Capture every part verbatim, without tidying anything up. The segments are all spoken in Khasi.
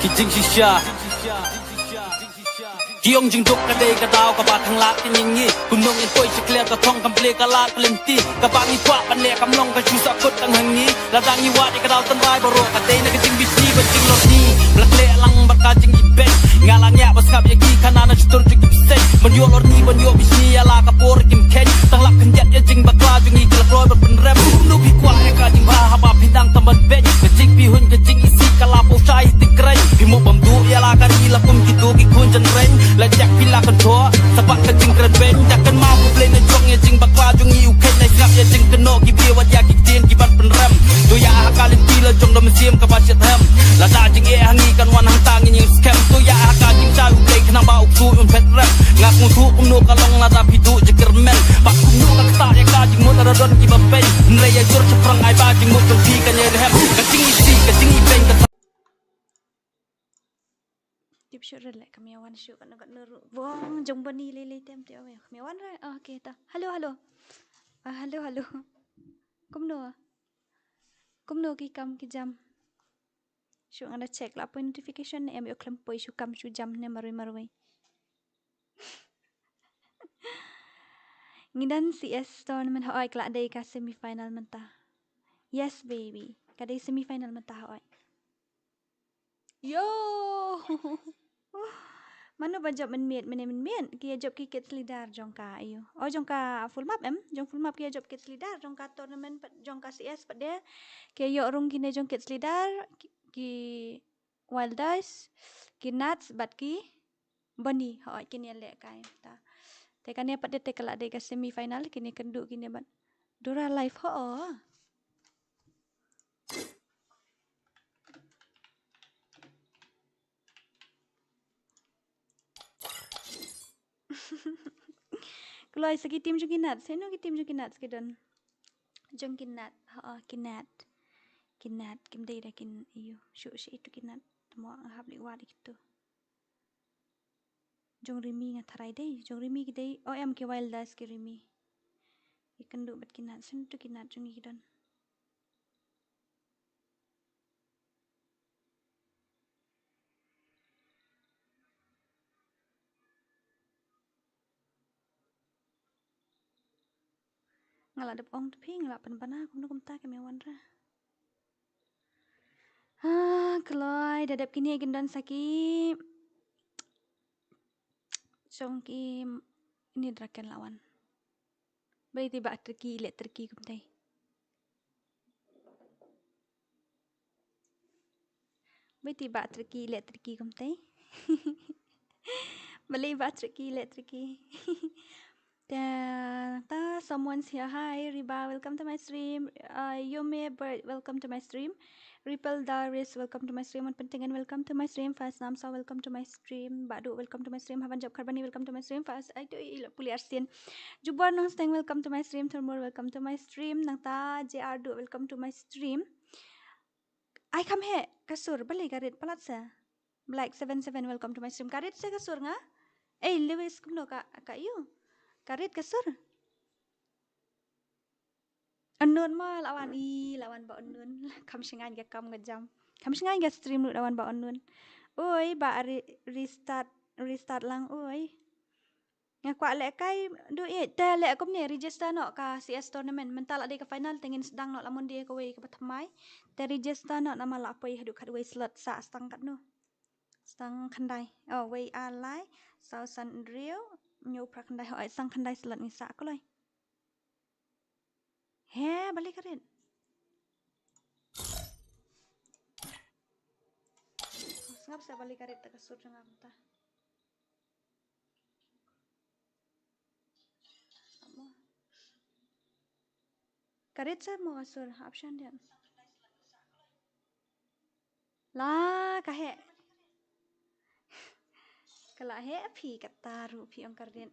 Ki jingshisha. Ki ong jingduk ka dei ka daw kaba khang lad ka ngi ngi. Kumno ngin poi sha clear ka thong kam ple ka lad ka lynti. Kaba ngi kwah ban leh kam long ka shu sah kut tang ha ngi. Lada ngi wad ïa ka daw tynrai baroh ka dei na ka jingbishni bad jinglorni. Ba la khleh lang bad ka jingibeiñ. Nga la ngiah ba sngap ïa ki khana na shutur jong ki bseiñ. Ban ïoh lorni ban ïoh bishni ïa la ka por kim kheiñ. Tang lap khyndiat ïa jingbakla jong ngi ki la kloi ban pynrem. Kumno phi kwah ïa ka jingbha haba phi nang tam ban beiñ. Ka jingpyrhuh ka jingisih ka la pynshai ha tyngkreiñ. Phi mut bam duh ïa la ka ri la kum kito ki khun jynreiñ. La jak phi la kyntoh sa bad ka jingkren beiñ. Ïa kynmaw U Blei na jong ïa jingbakla jong ngi u kheiñ. Nai sngap ïa jingkynnoh ki briew wat ïa ki ktien ki ban pynrem. To ïa ha ka lynti la jong da mynsiem kaba shitrhem. Lada jingeh ha ngi kan wan hangta ngin ïeng skhem. To ïa ha ka jingshai U Blei khnang ba u ksuid un phet rem. Nga sngewthuh kumno ka long lada phi duh jingkyrmen. Bad kumno ka ktah ïa ka jingmut lada don kiba peiñ. Hynrei ïa jur shaphrang ai ba jingmut jong phi kan ïai rhem. Ka jingisih ka jingibeiñ ka Tip shuh re leh, kam ïa wan shuh katno katno ruh. Wong jong Bani lei lei tem te, oh, kam ïa wan re. Ah, okay ta. Hello, hello. Ah, hello, hello. Kumno? Kumno ki kam ki jam? Shu nga da check la poi notification ne em, ïoh khlem poi shu kam shu jam ne marwei marwei. Ngi don C S tournament, hooid, ka la dei ka semi final mynta. Yes baby, ka dei semi final mynta, hooid. Yo. Mano ba jop mynmiet, mynne mynmiet ki ïa jop ki kids leader jong ka, ayo. Oh, jong ka full map em, jong full map ki ïa jop kids leader jong ka tournament pat, jong ka C S pat de. Ki ïoh rung kine jong kids leader, ki, ki Wild Dice, ki Nuts bad ki Bani, hooid, kine leh kai ta. Te kane pat de te ka la dei ka semi final, kine kynduh kine bad Dora Live, hooid. Kloi sa ki team jong ki Nuts, heno ki team jong ki Nuts ki don. Jong ki Nuts, hooid, ki Nuts. Ki Nuts, kim dei da kin, ayo, shu shi itu ki Nuts. Tamo nga hap leh wad ïa kitu. Jong Rimi nga tharai dei, jong Rimi ki dei, oh em ki Wild Dice ki Rimi. Ïa kynduh bad ki Nuts, heno tu ki Nuts jong ngi ki don. Nga la dep ong te phi, nga la pynbna kumno kumta, kam ïa wan re. Ah, kloi, da dep kine kin don sa ki. Jong ki ni draken la wan. Balei te Bah Triki leh Triki kumtai? Balei te Bah Triki leh Triki kumtai? Balei Bah Triki leh Triki? Ta, ta, someone's here. Hi, Riba, welcome to my stream. Uh, Yome Bird, welcome to my stream. Ripple Darius, welcome to my stream. Wan Pentengan, welcome to my stream. Fas Namsa, welcome to my stream. Badu, welcome to my stream. Havan Job Karbani, welcome to my stream. Fas Aitu Ila Puli Arsin. Jubor Nongsteng, welcome to my stream. Thermor, welcome to my stream. Nangta J R Du, welcome to my stream. Ai kham he, ka sur, balei ka rit palat sa. Black seven seven, welcome to my stream. Ka rit sa ka sur nga. Ei, Lewis, kumno ka, ka yu. Ka rit ka sur. Unknown ma, la wan i, la wan Bah Unknown. Kham shngain ka kam ka jam. Kham shngain ka stream ruh la wan Bah Unknown. Oi, ba re-, restart, restart lang, oi. Nga kwah leh kai du i, te leh kumne, register noh ka C S tournament. Mynta la dei ka final, te ngin sdang noh la Monday kawei kaba thymmai. Te register noh namar la poi haduh khatwei slot, sah stang katno. Stang khyndai. Oh, wei ar lai, saw san hynriew, hynñiew phra khyndai, hooid, stang khyndai slot ngi sah kloi. He, balei ka rit? Sngap sa balei ka rit ta ka sur jong nga mynta. Ka rit sa mo ka sur, hap shan dian. La, ka heh. Ka la heh phi kata ruh phi ong ka rit.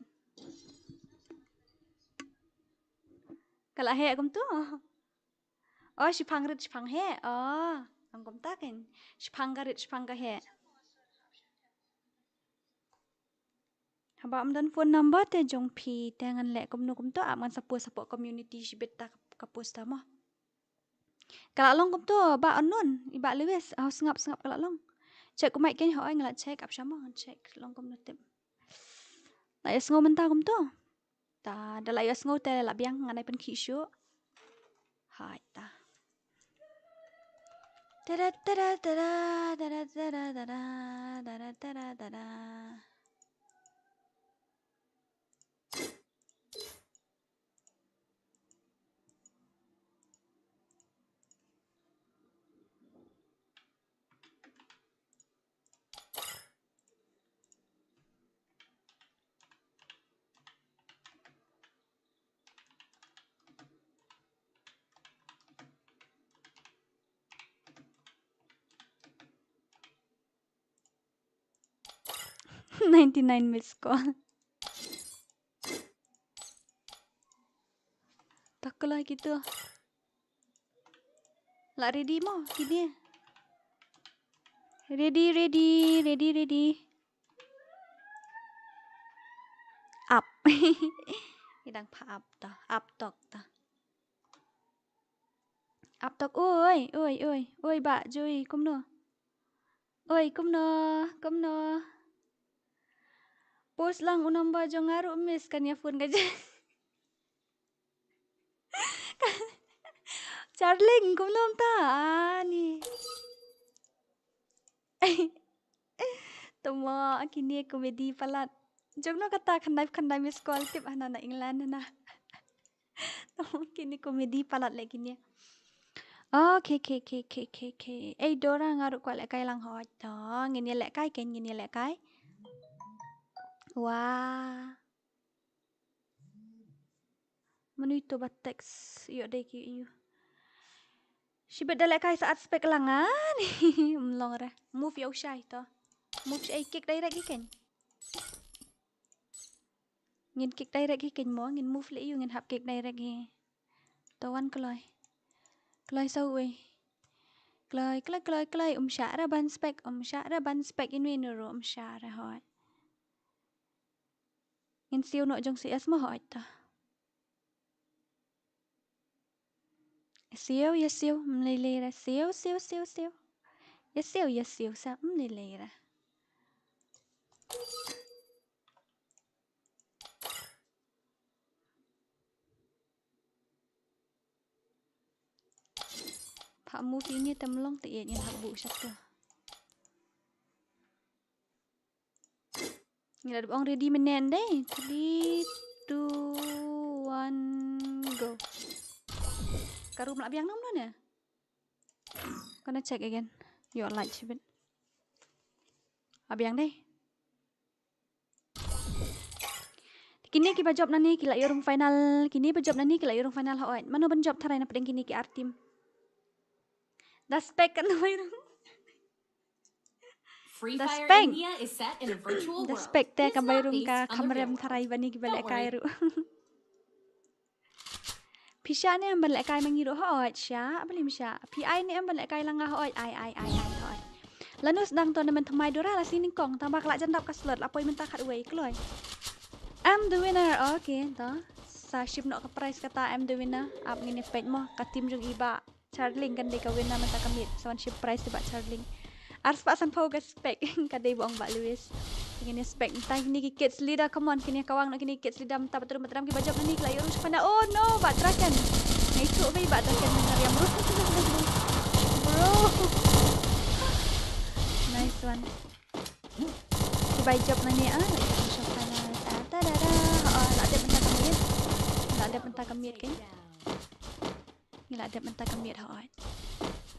Ka la heh kumtu. Oh, shiphang rit shiphang heh. Oh, ong kumta kan. Shiphang ka rit shiphang ka heh. Haba ym don phone number te jong phi te ngan leh kumno kumto, ap ngan sa post hapoh community shibit ta ka post ta mo. Ka la long kumto, Bah Unknown, i Bah Lewis, aw sngap sngap ka la long. Check kumai kein, hooid, nga la check, ap sha mo, ngan check long kumno tip. La ïohsngew mynta kumto. Ta, da la ïohsngew te la biang, ngan ai pynkhih shuh. Hooid ta. Tada, tada, tada, tada, tada, tada, tada, tada, tada. Ninety-nine missed call. Takla gitu. La ready mo kine? Ready, ready, ready, ready. Up. Idang pha up ta, up tok ta. Up tok, oi, oi, oi, oi, ba, Joy, kumno? Oi, kumno, kumno? Post lang u number jong nga ruh miss kan ïa phone ka je. Charling, kumno mynta? Ani. Tuma kine comedy palat. Jong no kata khyndai khyndai missed call tip hana na England hana. Tuma kine comedy palat le kine. Okay, okay, okay, okay, okay, okay. Ei Dora nga ruh kwah lehkai lang hoi to. Ngin ïa lehkai kein, ngin ïa lehkai. Wah. Manu ito ba text ïoh dei ki ïoh. Shibit da lehkai sa at spek lang an. Mlong re. Move ïa u shai to. Move shai kick direct hi kein. Ngin kick direct hi kein mo, ngin move le ïoh ngin hap kick direct hi. To wan kloi. Kloi sa uei. Kloi, kloi, kloi, kloi. Um shah re ban spek, um shah re ban spek inwi nuru um shah re hoi. Ngin siew noh jong si es mo hoi ta. Siew, ïa siew, mlei lei ra, siew, siew, siew, siew. Ïa siew, ïa siew, sa, mlei lei ra. Pha move ini te mlong te ïa nyen hap bu satu. Ngi la dep ong ready mynne dei. Three, two, one, go. Ka room la biang nam ne? Gonna check again. Your light shibit. Abiang dei. Kine ki ba jop nani ki la ïoh rung final. Kine ba jop nani ki la ïoh rung final hoi. Mano ban jop tharai na pdeng kine ki ar team. Da spek kan bai rung. Free Da Fire spek. India is set in a virtual Da world. Spek te It's kan bai not rung based ka on the khamrem real world. Tharai bani ki ba Don't lehkai worry. Ruh. Phi sha ne em ban lehkai ma ngi ruh hoi sha, bali mi sha. Phi ai ne em ban lehkai langa hoi, ai, ai, ai, ai, hoi. Lanus dang to ne men thamai dura la sining kong, tang ba ka la jan dap ka slot, la poi mynta khat uwei kloi. I'm the winner, okay, to. Sa ship noh ka prize kata, I'm the winner. Ap ngin ïa peit mo, ka team jong i ba Charling kan dei ka winner mynta ka miet. Sa wan ship prize te ba Charling. Ar spah san phew ka spek. Ka dei ba ong ba Lewis. Kine spek mynta kine ki kids leader, come on, kine kawang noh kine kids leader mynta ba trum ba tram ki ba jop nani ki la ïoh rung shapana. Oh no, ba Draken. Ngai tu ba ba Draken mynta riam ruh. Bro. Nice one. Ki ba jop nani ah, la ïoh rung shapana. Ta ta da da. Oh, la dep mynta ka miet. La dep mynta ka miet kan. Ngi la dep mynta ka miet hoi.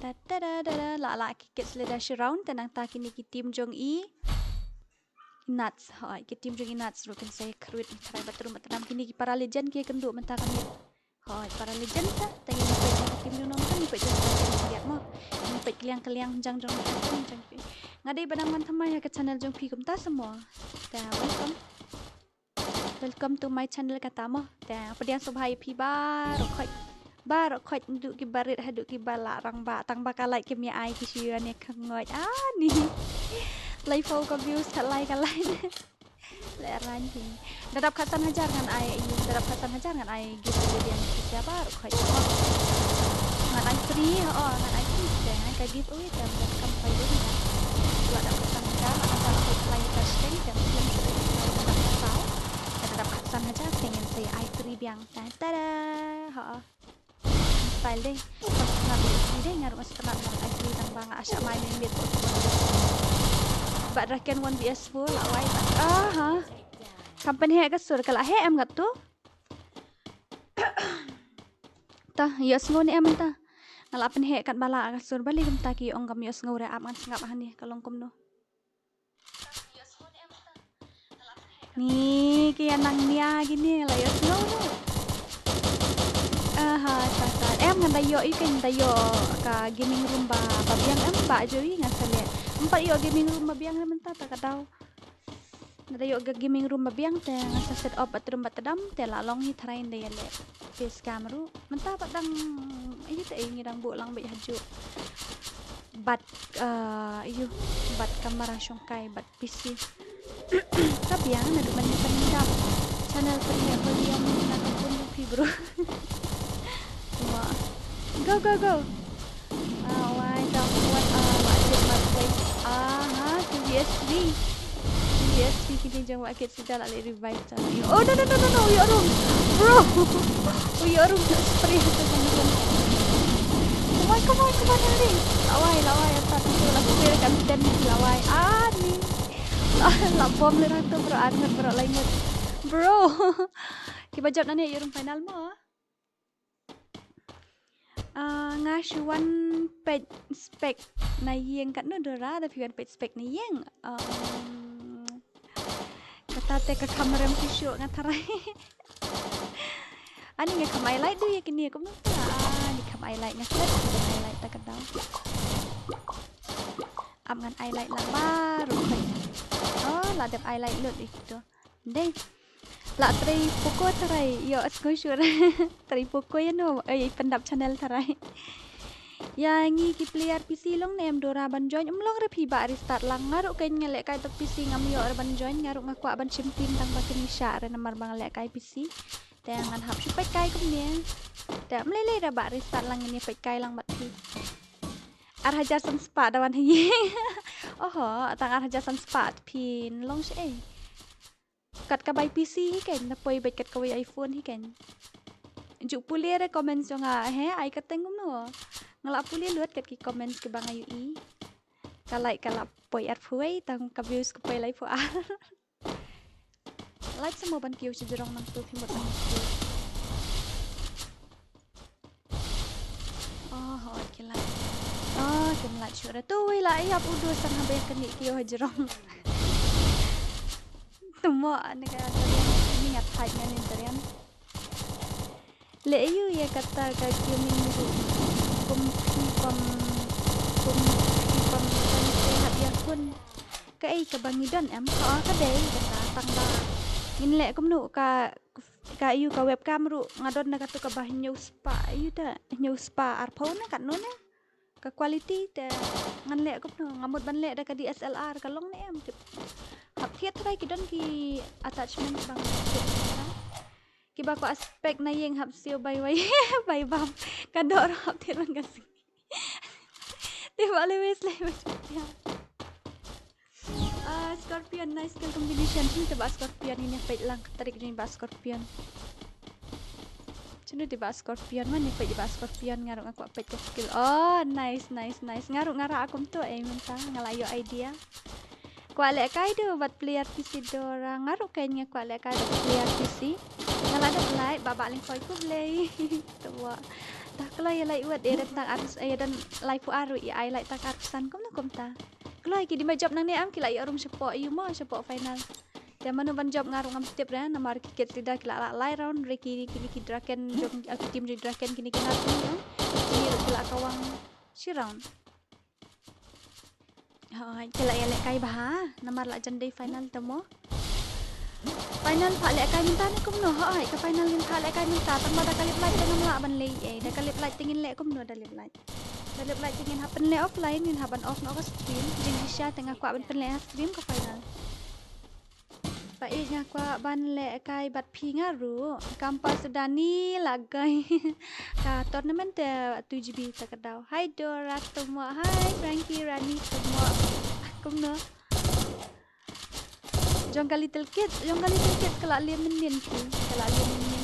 Ta ta da da da la la ki kids leader shi round te nangta kine ki team jong i Nuts hoi, ki team jong i Nuts ruh kin sa khrwit tharai ba trum ba tram kine ki para legend ki kynduh mynta ka miet. Hoi, para legend ta, te ngi peit ki team jong nong ngi peit jong nong ngi mo. Ngi peit kliang kliang jang jong nong jang. Nga dei ba nang wan thamai ha ka channel jong phi kumta sa mo. Ta welcome. Welcome to my channel kata mo. Te pdiang sngewbha ïa phi baroh khoit. Baroh khoit naduh ki barit haduh ki ba la rangbah tang ba ka like kim ïa ai ki shu ïa ne khang ngoit ani. Laiphew ka views ka like ka like. Le ran hi. Da dap khatsan hajar ngan ai, da dap khatsan hajar ngan ai giveaway biang ki baroh khoit. Ngan ai free, oh ngan ai free te ngan ka giveaway te ngan kam pai dun. La da Ta ta da. Ha. Style dei. Pas nga B S V dei nga ruh nga sngewtynnat nga ai dei tang ba nga shah mai mynmiet bad Draken one V S four la wai. Aha. Kam pynheh ka sur ka la heh em katto. Ta ïohsngew ne em mynta. Nga la pynheh katba la ka sur balei kumta ki ong kam ïohsngew re ap ngan sngap hangne ka long kumno. Ni ki ïa nang nia kine la ïohsngew ruh. Aha, ta ta. Em ngan da ïoh ïa ka, ngan da ïoh ka gaming room ba, ba biang em ba joi nga sa leh. Em pat ïoh gaming room ba biang re mynta ta ka daw. Nga da ïoh ka gaming room ba biang te nga sa set up bathroom ba tdam te la long hi tharai nda ïa leh face cam ruh. Mynta pat dang ïa te ngi dang buh lang beit hajuh. Bad ah, ïa bad kamera shongkai bad P C. Ka biang naduh ban ïa pynjah channel pynïaid volume na ka phone jong phi bro. Wah. Go go go. Ah, why don't what ah, what did my play? Ah, ha, two D S three. Two D S three kini jong wa kit sida la leh revive ta. Oh no no no no no, ïoh rung. Bro. Oh ïoh rung spray tu kan. Come on come on come on Henry. Lawai lawai apa tu la spray kan ten lawai. Ah ni. La la bom le ratu bro angat bro laingat. Bro. Kiba jop nani ïoh rung final mo. Ah, nga shu wan peit spek na ïing katno Dora da phi wan peit spek na ïing. Um, kata te ka kamera em shu nga tharai. Ani nga kam ai light du ïa kini kumno ta. Ah, ni kam ai light nga klet ki ai light ta ka daw. Am ngan ai light lang baru kai. Oh, la dep ai light lut ïa kito. Dei. La trei Poco tharai ïoh sngewsur. Trei Poco ïa no. Oi pyndap channel tharai. Ïa ngi ki player P C long ne em Dora ban join em long re phi ba restart lang nga ruh kein nga leh kai tok P C ngam ïoh re ban join nga ruh nga kwah ban shim team tang ba kini shah re namar ba nga leh kai P C. Te ngan hap shu peit kai kumne. Te em lei lei re ba restart lang ngin ïa peit kai lang bad phi. Ar hajar san spah da wan hi. Oho, tang ar hajar san spah phin long shi ei. Kat ka bai P C hi kan, na poi bad kat ka wei iPhone hi kan. Ju pule re comments jong nga he, ai ka teng kumno. Nga la pule lut kat ki comments ki ba nga yu i. Ka like ka la poi ar phuai, tang ka views ka poi lai phu ar. Like sa mo ban kiew shi jrong nang tu phi mut ban kiew. Oh, hot ki like. Oh, kim like shuh re. Tu wei la ïap u du sang ha ba ïa kani kiew ha jrong. Tumo ani ka ni ngat thait ngan ni tarian. Le ayu ïa kata ka gaming ruh. Kum phi pam kum phi pam kan te hap ïa kun. Ka ei ka ba ngi don em ka ka dei kata tang ba ngin leh kumno ka ka ayu ka webcam ruh nga don na katu ka ba hynñiew spah ayu ta hynñiew spah arphew na katno na ka quality te ngan leh kumno nga mut ban leh da ka D S L R ka long ne em tip hap thied trai ki don ki attachment ba nga thied trai ki ba ko aspect na ïing hap siew bai wai bai bam ka dor hap thied ban ka sing. Te ba le wes le wes. Ah, Scorpion, nice skill combination. Sini te ba Scorpion ini peit lang tarik juni ba Scorpion. Sini te ba Scorpion, mana peit ba Scorpion nga ruh nga kwah peit ka skill. Oh, nice, nice, nice. Nga ruh nga ra akum tu eh mynta nga la ïoh idea. Kwah leh kai du bad player P C Dora nga ruh kein nga kwah leh kai bad player P C. Nga la dep like ba ba leng koi ku blei. Tu wa. Dah kloi ïa like wad ïa dan tang arus ïa dan lai pu aru ïa ai like tang arusan kumno kumta. Kloi ki dei ma jop nangne am ki la ïoh rung shapoh ïa u mo shapoh final. Te mano ban jop nga ruh ngam tip re namar ki kit sida ki la la lai round re ki ki ki draken jong ki team jong draken kini ki na tu. Kini ruh ki la kawang shi round. Hooid, ki la ïa lehkai bha namar la jan dei final te mo. Final pha lehkai mynta ne kumno? Hooid, ka final ngin pha lehkai mynta tang ba da ka lip light te ngam lah ban leh ei, da ka lip light te ngin leh kumno da lip light? Da lip light te ngin hap pynleh offline, ngin hap ban off noh ka stream. Jingshisha te nga kwah ban pynleh ha stream ka final. Ba ïeit nga kwah ban lehkai bad phi nga ruh. Kam pat suda ni la gai. Ka tournament te two G B ta ka daw. Hi Dora Tomo. Hi Frankie Rani Tomo. Kumno? Jong ka Little Kid, jong ka Little Kid ka la leh mynnin ki. Ka la leh mynnin.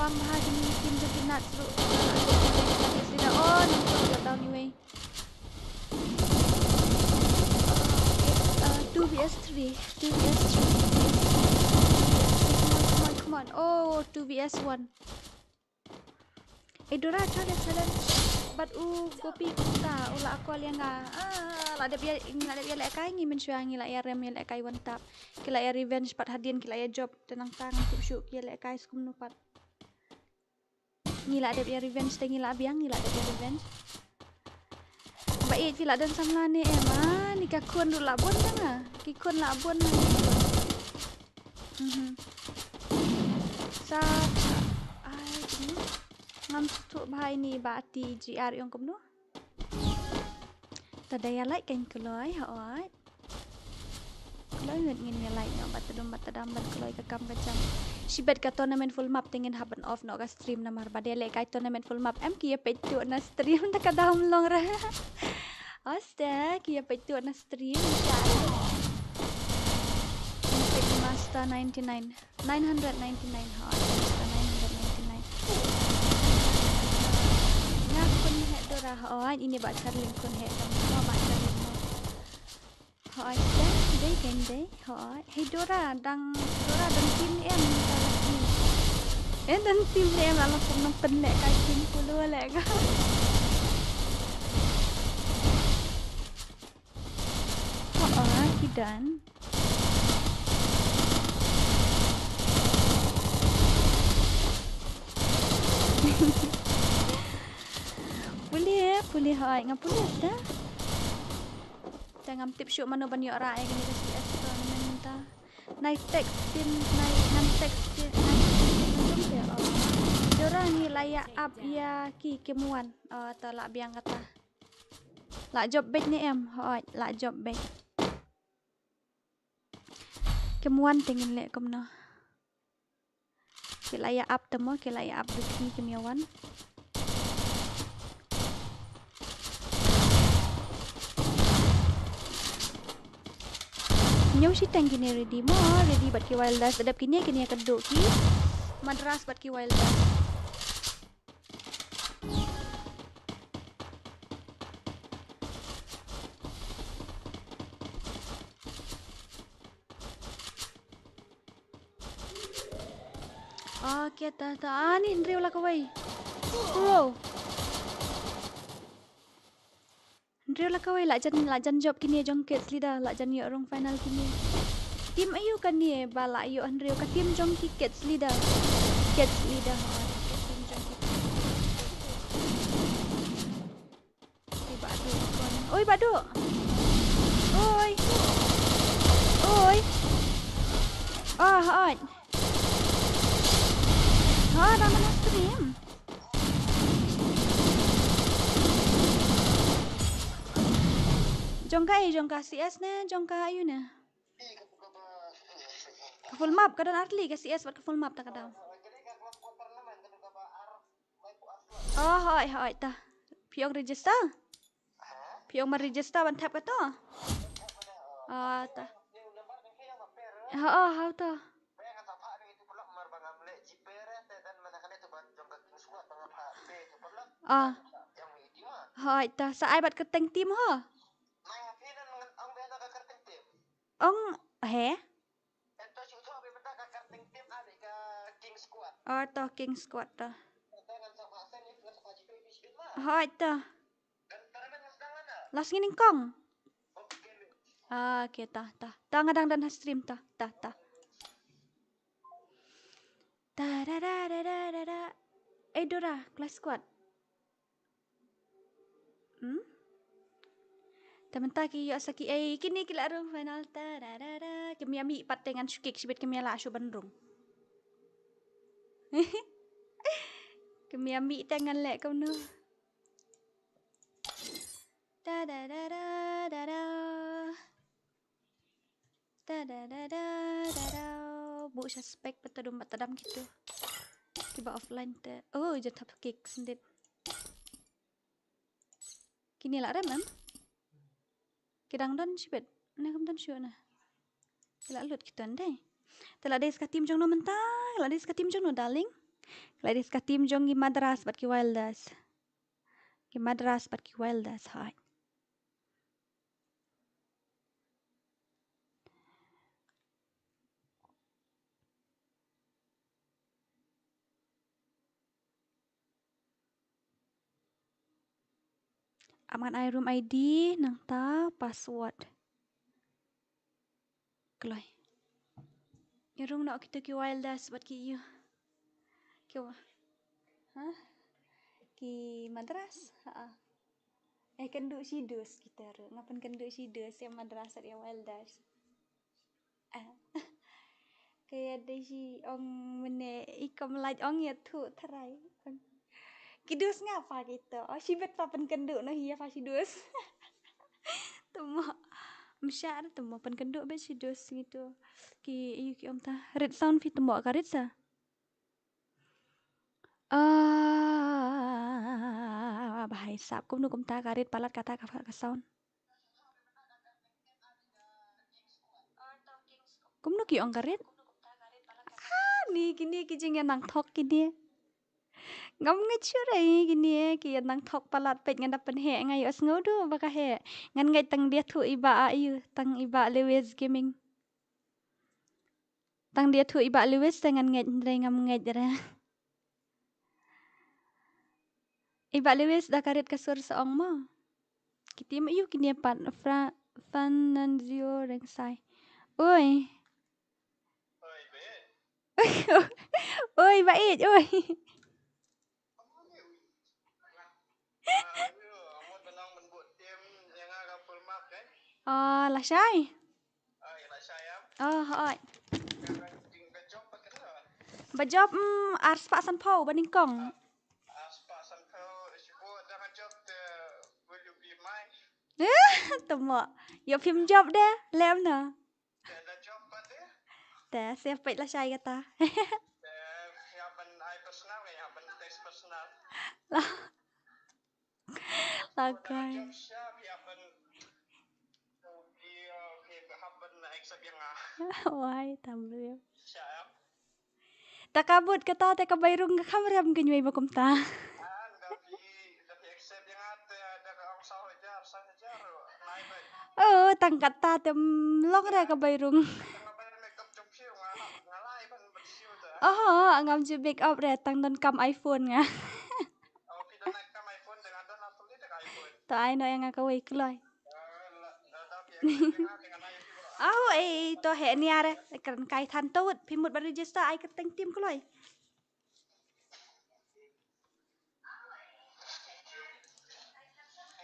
wang bha kine ki team jong ki Nats ruh. Sida on, down iwei. Uh, two V S three, two V S three. Come on, come on, come on. Oh, two V S one. Eh, Dora, try the challenge. Bad u Gopi kumta, u la call ïa nga. Ah, la dep ïa, la dep ïalehkai ngi mynshuwa, ngi la ïarem ïalehkai one tap. Ki la ïa revenge pat hadien, ki la ïa jop, te nangta ngam tip shuh ki ïalehkai skumno pat. Ngi la dep ïa revenge, te ngi la biang, ngi la dep ïa revenge. Ba ïeit phi la don samla ne em, ah, ni ka khun ruh la bun tang ah. Ki khun la bun ah. Mhm. Sa, ai, kumno? Ngam sngewthuh bha ïa ini ba T G R ong kumno? Ta da ïa like kan kloi, hooid. Kloi ngut ngin ïa like noh, bad tdum bad tdam bad kloi ka kam ka jam. Shibit ka tournament full map te ngin hap ban off noh ka stream namar ba dei lehkai tournament full map em ki ïa peit tuh na stream ta ka dam long ra. Oste, ki ïa peit tuh na stream sha. Master ninety-nine. Nine hundred ninety-nine, hooid, Master nine hundred ninety-nine. Nga khun heh Dora, hooid, ini ba Charling khun heh, tang ba Charling mo. Hooid, dei, dei, dei, hooid. Hei Dora, dang, Dora, dang team em, ta lak ni. Eh, dang team em, la long kum nong pynlehkai team pule leh ka. Hooid, ki don. Pule, pule hooid, nga pule ta. Te ngam tip shuh mano ban ïoh rah ïa kane ka C S tournament mynta. Nai text team, nai, ngan text team, nai text team mynta te, oh. Dora ngi la ïa up ïa ki Kim Wan. Oh, ta la biang kata. La jop beit ne em? Hooid, la jop beit. Kim wan te ngin leh kumno. Ki la ïa up te mo, ki la ïa up beit ki, kim ïa wan. Ñiew shiteng kine ready mo, ready bad ki Wilders, adep kine, kine ka duh ki Madras bad ki Wilders. Okay, ta, ta, ani hynriew la kawei. Bro. Hynriew la kawei, la jan, la jan jop kine jong Kids Leader, la jan ïoh rung final kine. Team aïu kane ba la ïoh hynriew? Ka team jong ki Kids Leader. Kids Leader, oh, ka team jong ki. Oi, Bah Duh, kon. Oi, Bah Duh. Oi. Oi. Ah, hooid. Ha, dang na stream. Jong ka, eh, jong ka C S ne, jong ka aïu ne? Ka full map, ka don artylli ka C S bad ka full map ta ka dang. Oh, hooid, hooid, ta. Phi ong register? Phi ong ma register ban thep kato? Ah, ta. Ha, oh, ha, ta. Ah. Hooid, ta. Sa ai bad kyrteng team ho. Ong, he? Oh, to King Squad to. Hooid to. Last ngin nyngkong. Ah, okay, ta, ta. Ta nga dang don ha stream ta, ta, ta. Ta da da da da da da. Eh, Dora, Clash Squad. Hmm? Te mynta ki ïoh sa ki ei, kine ki la rung final. Ta da da da. Ki mih mih pat te ngan shu kick shibit, ki mih la shu ban rung. Ki mih mih te ngan leh kumno. Ta da da da da da. Ta da da da da da. Buh sha spek pat ta dum pat ta dam kitu. Kiba offline te. Oh, jat hap kick sendit. Kine la rem em? Ki dang don shibit. Ne kam don shuh na. Ki la lut kitu ndai. Te la dei ska team jong no mynta. La dei ska team jong no, darling. La dei ska team jong ki Madras bad ki Wilders. Ki Madras bad ki Wilders, hai. Am ngan ai room I D nangta password. Kloi. Ïa rung noh kita ki Wilders bad ki ïa. Ki wa. Ha? Ki Madras. Ha. Eh, kynduh shi dus kita ruh. Nga pynkynduh shi dus ïa Madras bad ïa Wilders. Ah. Kaya dei shi ong mene ikom lait ong ïa thu tharai. Ki dus nga pa kita. Oh, shibit pa pynkynduh noh ïa pa shi dus. Temo. Msha ar temo pynkynduh bet shi dus ngitu. Ki ïa ki ong ta. Rit sound phi temo ka rit sa. Ah, bahai sap kumno kumta ka rit palat kata ka, ka sound. Kumno ki ong ka rit? Ah, ni kine ki jingïanang thok kine. Ngam ngeit shuh re kine ki ïanang thok palat peit ngan da pynheh nga ïohsngew duh ba ka heh. Ngan ngeit tang dia thuh i Bah a ïu, tang i Bah Lewis Gaming. Tang dia thuh i Bah Lewis te ngan ngeit, hynrei ngam ngeit re. I Bah Lewis da ka rit ka sur sa ong mo. Ki tim ïu kine pat Fra-, Fananzio Rengsai. Oi. Oi, Bah Ij, oi. Oh, lashai. Oh, hooid. Ba jop, mm, ar spah sanphew ba nyngkong. Eh, temo. Ïoh phim jop de, lem no. Te, siap peit lashai kata. La. Lakai. Wai, tam briew. Ta ka bud kata te ka bai rung ka kham rem ka ñiui ba kumta. Oh, tang kata te, mm, long re ka bai rung. Oh, ngam ju pick up re tang don kam iPhone nga. To ai noh ïa nga kawei kloi. Au, ei, to heh nia re. Kren kai than to wut, phi mut ban register ai kyrteng team kloi.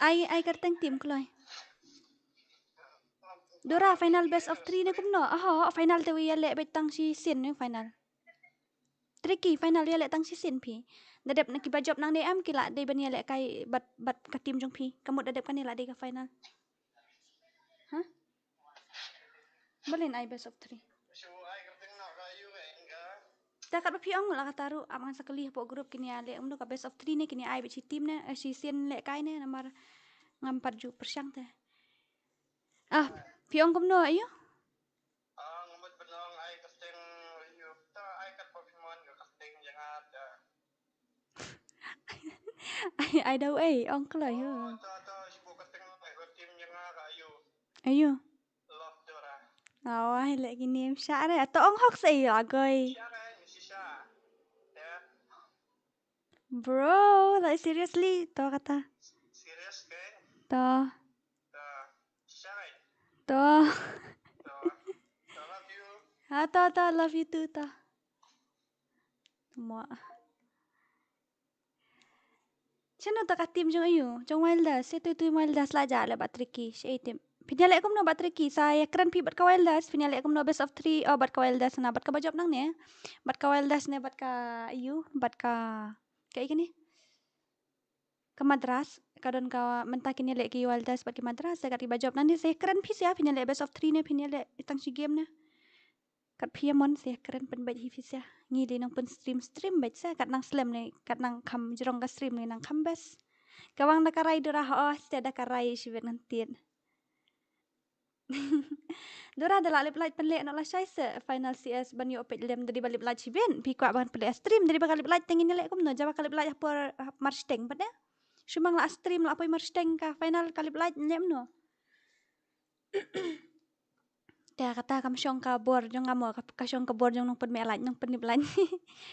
Ai, ai kyrteng team kloi. Dora, final best of three ne kumno? Aho, final te wi ïaleh beit tang shisien ne final. Tricky, final ïaleh tang shisien phi. Da dep na kiba jop nangne em ki la dei ban ïalehkai bad, bad ka team jong phi. Ka mut da dep kane la dei ka final. Hah? Balei ai best of three? Ta katba phi ong la kata ruh, ap ngan sa kylli hapoh group kine ïaleh kumno ka best of three ne kine ai beit shi team ne, eh, shisien lehkai ne namar ngam pat ju pyrshang te. Ah, phi ong kumno aïu? Ah, nga mut ban ong ai kyrteng ïa u, ta ai katba phi mon ka kyrteng ïa nga ta. Ai, ai da u ei, ong kloi ho. Oh, ta, ta, shi bu kyrteng ai ka team ïa nga ka ïa u. Aïu? Love Dora. Aw, ai leh kine msha re. To ong hok sa ïa goi. Sha re, ni shisha. Ya. Bro, like seriously, to kata. Serious ke? To. To. Shisha re. To. To. To love you. Ha, to, to, love you too, to. Mo. Ïa no ta ka team jong aiu, jong Wilders, ïa tu tu Wilders la ja leh bad Tricky, shi ai team. Phin ïa leh kumno bad Tricky, sa ïa kren phi bad ka Wilders, phin ïa leh kumno best of three, oh bad ka Wilders na, bad kaba jop nangne. Bad ka Wilders ne, bad ka aiu, bad ka, ka ïa kane. Ka Madras, ka don ka mynta kin ïa leh ki Wilders bad ki Madras, sa kat kiba jop nangne, sa ïa kren phi sa, phin ïa leh best of three ne, phin ïa leh tang shi game ne. Kat phi ïa mon sa ïa kren pynbeit hi phi sa. Ngi dei nang pyn stream stream beit sa kat nang slem ne kat nang kham jrong ka stream ne nang kham best. Ka wang da ka rai Dora ha oh ste da ka rai shi bet ngan tied. Dora da la lip light pynleh noh lashai sa final C S ban ïoh peit lem da dei ba lip light shi bet phi kwah ban pynleh stream da dei ba ka lip light teng ngin ïa leh kumno jaba ka lip light ha por ha mar shteng pat ne. Shu mang la stream la poi mar shteng ka final ka lip light lem no. Te kata kam shong ka bor jong nga mo ka, ka shong ka bor jong nongpynmeh light nongpynlip light.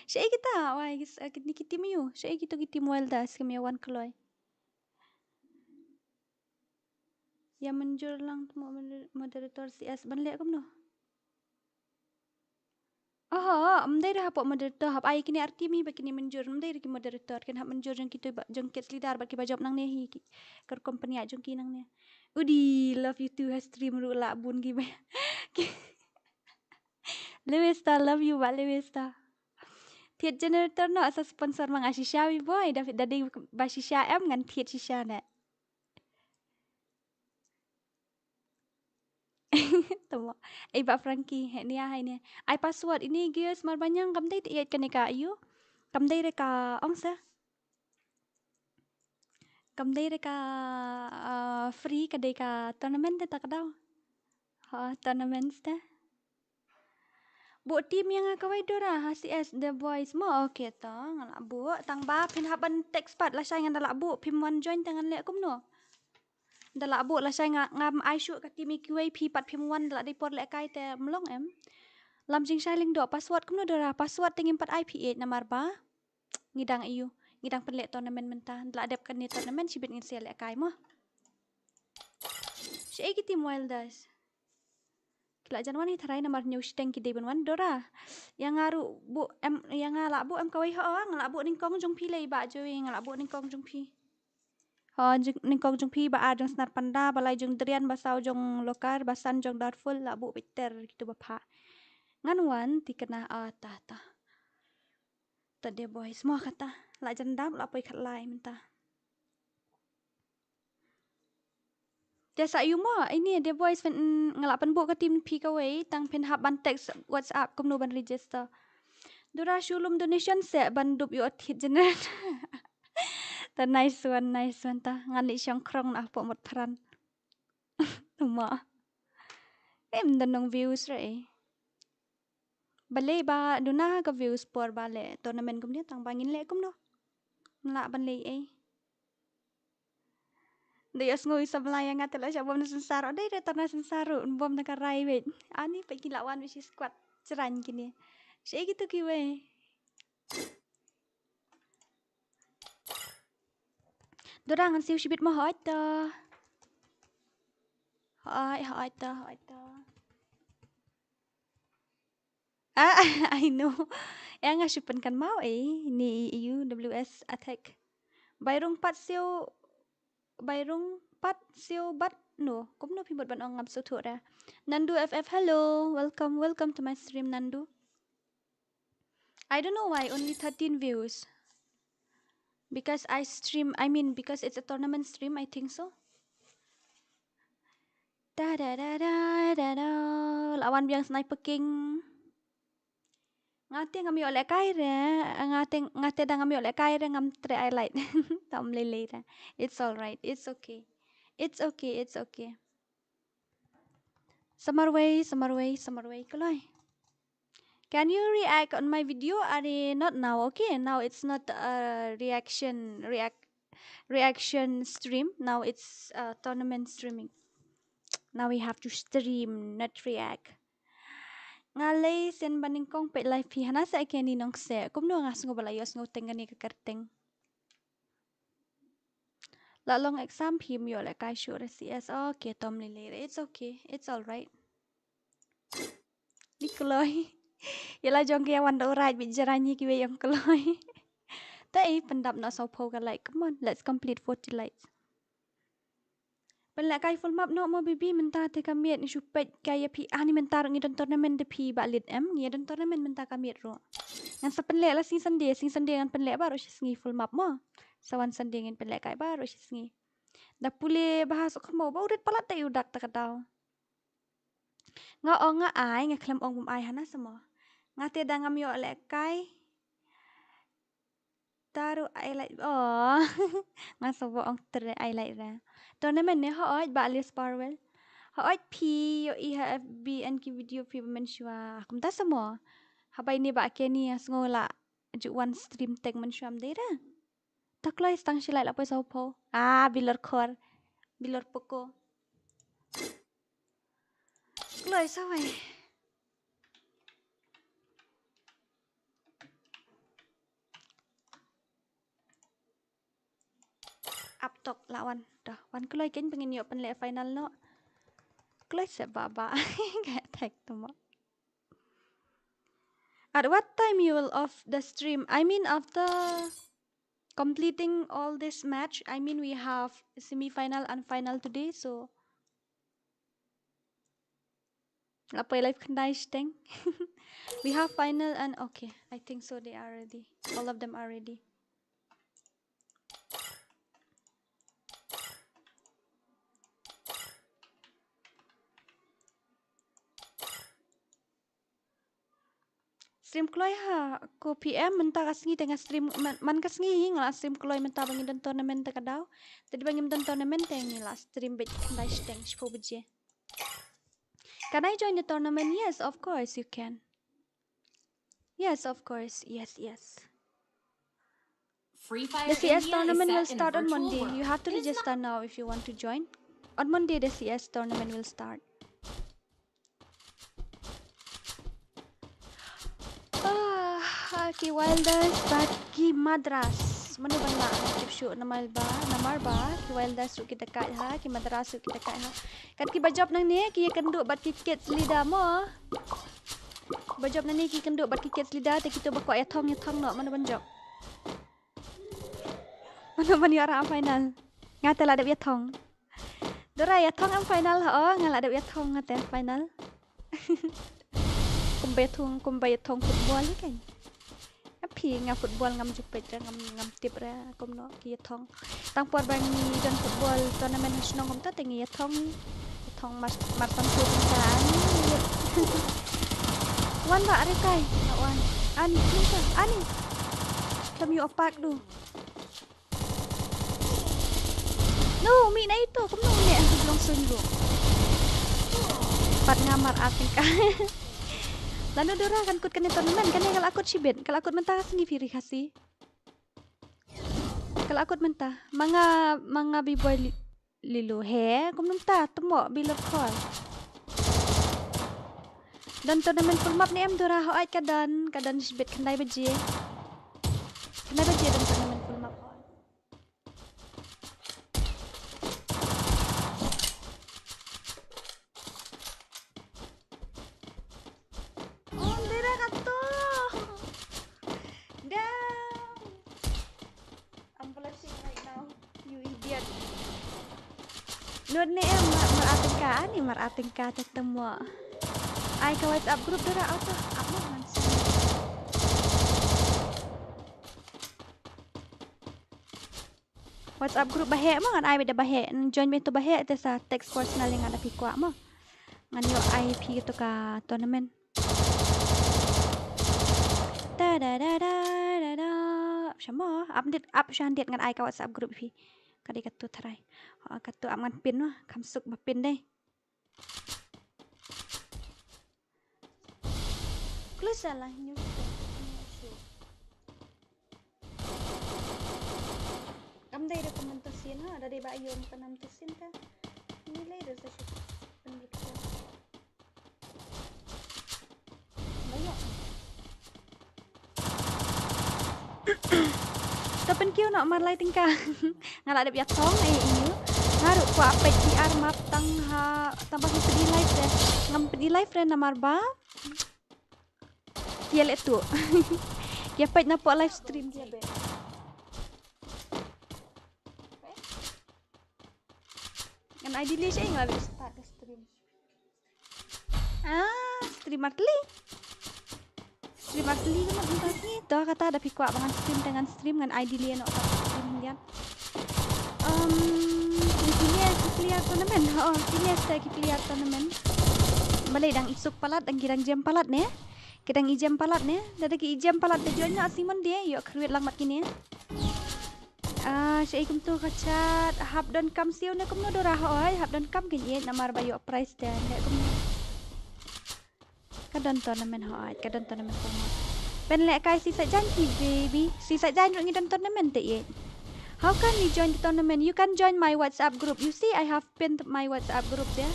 Shaei kita wai kis- eh, kini ki team aiu. Shaei kito ki team Wilders kim ïa wan kloi. Ïa mynjur lang tu mo- moder- moderator C S ban leh kumno. Oho, ym dei da hapoh moderator hap ai kine arti mi ba kine mynjur, ym dei da ki moderator kin hap mynjur jong kitu ba jong kids leader bad kiba jop nangne hi ki. Ka rukom pynïaid jong ki nangne. Udi love you too ha stream ruh lah bun ki ba. Lewis ta love you ba Lewis ta. Thied generator noh sa sponsor ma nga shisha wi boy da da dei ba shisha em ngan thied shisha ne. Tamo. Ai ba Frankie, he nia hai ne. Ai password ini guys mar banyang kam dei te iat kane ka aiu. Kam dei re ka ong sa. Kam dei re ka ah, free ka dei ka tournament te ta ka dau. Ha tournament te. Buh team ïa nga kawei Dora ha C S The Boys mo okay to nga lah buh tang ba phin hap ban text pat lashai ngan da lah buh phim wan join te ngan leh kumno. Da lah buh lashai nga ngam ai shuh ka team ïa kiwei phi pat phim wan da lah dei por lehkai te mlong em. Lam jingshai lyngdoh password kumno Dora password te ngim pat ai phi ïeit namar ba ngi dang aiu ngi dang pynleh tournament mynta da lah dep kane tournament shibit ngin sa lehkai mo. Shaei ki team Wilders. Ki la jan wan hi tharai namar hynñiew shiteng ki dei ban wan Dora. Ïa nga ruh buh em ïa nga lah buh em kawei ho nga lah buh nyngkong jong phi lei ba Joey nga lah buh nyngkong jong phi. Ho jing- nyngkong jong phi ba ar jong Snar Panda ba lai jong Drian ba saw jong Lokar ba san jong Darful lah buh biter kitu ba pha. Ngan wan ti kena a ta ta. Ta de boys mo kata la jan dap la poi khat lai mynta. Te sa ïu mo ini de boys phin nga la pynbuh ka team phi kawei tang phin hap ban text WhatsApp kumno ban register. Dura shu lum donation se ban dup ïoh thied generator. Ta nice one nice one ta ngan leh shong krong na hapoh mot pran. Tuma. Em don nong views re. Balei ba duna ka views por ba leh tournament kumne tang ba ngin leh kumno. Ngin lah ban leh ei. Dei ïohsngew i samla ïa nga te la sha bom na synsar. O dei re tar na synsar ruh bom na ka rai wei. Ani peit ki la wan wei shi squad. Chrain kine. Shi ei kitu kiwei. Dora ngan siew shibit mo hoi to. Hoi hoi to hoi to. Ah, I know. Ïa nga shu pynkan mau eh ni U W S attack. Bai rung pat siew bai rung pat siew bat no. Kumno phi mut ban ong ngam sngewthuh re. Nandu F F hello. Welcome welcome to my stream Nandu. I don't know why only thirteen views. Because I stream, I mean because it's a tournament stream, I think so. Da da da da da da. Lawan biang sniper king. Ngate ngam ïoh lehkai re, ngate ngate da ngam ïoh lehkai re ngam treh ai light. Tam lei lei re. It's all right. It's okay. It's okay. It's okay. Samarwei, samarwei, samarwei kloi. Can you react on my video? Are not now. Okay, now it's not a reaction react reaction stream. Now it's a tournament streaming. Now we have to stream, not react. Nga lei sen ba nyngkong peit live phi hana sa ïa kane nong se. Kumno nga sngew ba la ïohsngew teng kane ka kyrteng. La long exam phim ïoh lehkai shuh re C S. Okay, tom lei lei re. It's okay. It's all right. Ni kloi. Ïa la jong ki ïa wan da u raid bit jarani kiwei ïong kloi. Te i pyndap noh saw phew ka like. Come on, let's complete forty likes. Pynlehkai full map noh mo baby, mynta te ka miet ngi shu peit ka ïa phi. Ani mynta ruh ngi don tournament da phi Bah Lit em, ngi don tournament mynta ka miet ruh. Ngan sa pynleh la sngi Sunday, sngi Sunday ngan pynleh baroh shi sngi full map mo. Sa wan Sunday ngin pynlehkai baroh shi sngi. Da pule bha suk khmo ba u rit palat te u dak ta ka daw. Nga ong nga ai, nga khlem ong bym ai hana sa mo. Nga te da ngam ïoh lehkai. Taru ai like. Oh. Nga sa ba ong tre ai like ra. Tournament ne hooid Bah Alias Parwell. Hooid phi ïohi ha F B and ki video phi ba mynshuwa. Kumta sa mo. Haba ine Bah Kenny nga sngew la ju wan stream tag mynshuwa ym dei ra. Ta kloi stang shi lai la poi saw phew. Ah, bilor khor. Bilor poko. Kloi sawai. Up top la wan. Dah, wan kloi ken pengin ïoh pynleh final noh. Kloi se ba ba. Kayak tek tu mo. At what time you will off the stream? I mean, after completing all this match, I mean, we have semi-final and final today, so la poi live khyndai shiteng. We have final and okay, I think so they are ready. All of them are ready. Stream kloi ha ko P M mynta ka sngi te nga stream man, man ka sngi hi nga la stream kloi mynta ba ngi don tournament te ka daw. Te ba ngim don tournament te ngi la stream beit khyndai shiteng shiphew baje. Can I join the tournament? Yes, of course you can. Yes, of course. Yes, yes. Free Fire The C S India is tournament set will in a start on virtual Monday. world. You have to It is not register now if you want to join. On Monday, the C S tournament will start. Ah, ki Wilders bad ki Madras. Mano ban lah tip shuh namar ba, namar ba ki Wilders ruh ki dakaid ha, ki Madras ruh ki dakaid ha. Kat ki ba jop nangne ki ïakynduh bad ki kids leader mo. Ba jop nangne ki kynduh bad ki kids leader te kito ba kwah ïathong ïathong noh, mano ban jop. Mano ban ïoh rah final. Nga te la dep ïathong. Dora ïathong em final ha, oh, nga la dep ïathong nga te final. Kumba ïathong, kumba ïathong football hi kan. Nga phi nga football ngam ju peit ra, ngam, ngam tip ra kumno ki ïathong. Tang por ba ngi don football tournament ha shnong kumta te ngi ïathong. Ïathong mar, mar san phew tyngka ani. Wan ba are kai. Nga wan. Ani, kumta, ani. Khlem ïoh pak du. No, mih na ito, kumno mih ang long sun ruh. Pat nga mar ar tyngka. Lano Dora kan kut kane tournament, kane ka la kut shibit, ka la kut mynta ka sngi phi ri Khasi. Ka la kut mynta, ma nga, ma nga B-boy li, lilo he, kumno mynta, temo, bilor khor. Don tournament full map ne em Dora, hooid ka don, ka don shibit khyndai baje. Khyndai baje don tournament full map hooid. Oh, dera kato. Damn. I'm blushing right now. You idiot. Nud ne em mar, mar ar tyngka, ani mar ar tyngka te temo. Ai ka WhatsApp group dera auto. Apa man. WhatsApp group ba heh mo ngan ai beit da ba heh. Join beit to ba heh te sa text personal ïa nga da phi kwah mo. Ngan ïoh ai phi to ka tournament. Ta da da da da da. Ap sha mo. Ap dit, ap sha dit ngan ai ka WhatsApp group phi. Ka dei katu tharai. Ha, katu ap ngan pin mo. Kham suk ba pin dei. Kloi sa la hynñiew shiteng, hynñiew shuh. Kam dei da ka mynta sien ha, da dei ba ïoh ka mynta sien ka. Ni lei da sa shu pynlut ka. Ba ïoh. To pynkiew noh mar lai tyngka. Nga la dep ïathong, eh, ïa. Nga ruh kwah peit P R map tang ha, tang ba ki peit live re. Ngam peit live re namar ba ki ïa leh tu. Ki ïa peit na pdeng live stream ki ïa beh. Ideally shaei nga la start ka stream. Ah, stream artylli. Stream artylli ka mut mynta sngi. To kata da phi kwah ba ngan stream te ngan stream, ngan ideally ïa noh ka stream khyndiat. Um, kine ki player tournament. Oh, kine te ki player tournament. Balei dang isuk palat, dang ki dang jem palat ne? Ki dang ijem palat ne? Lada ki ijem palat te join noh Simon de, ïoh kyrwit lang bad kine. Ah, shaei kumto ka chat, hap don kam siew ne kumno Dora, hooid, hap don kam kein ïeit namar ba ïoh prize te, ne kumno. Ka don tournament, hooid, ka don tournament kumno. Pynlehkai Seaside Giant phi baby, Seaside Giant ruh ngi don tournament te ïeit. How can we join the tournament? You can join my WhatsApp group. You see, I have pinned my WhatsApp group there.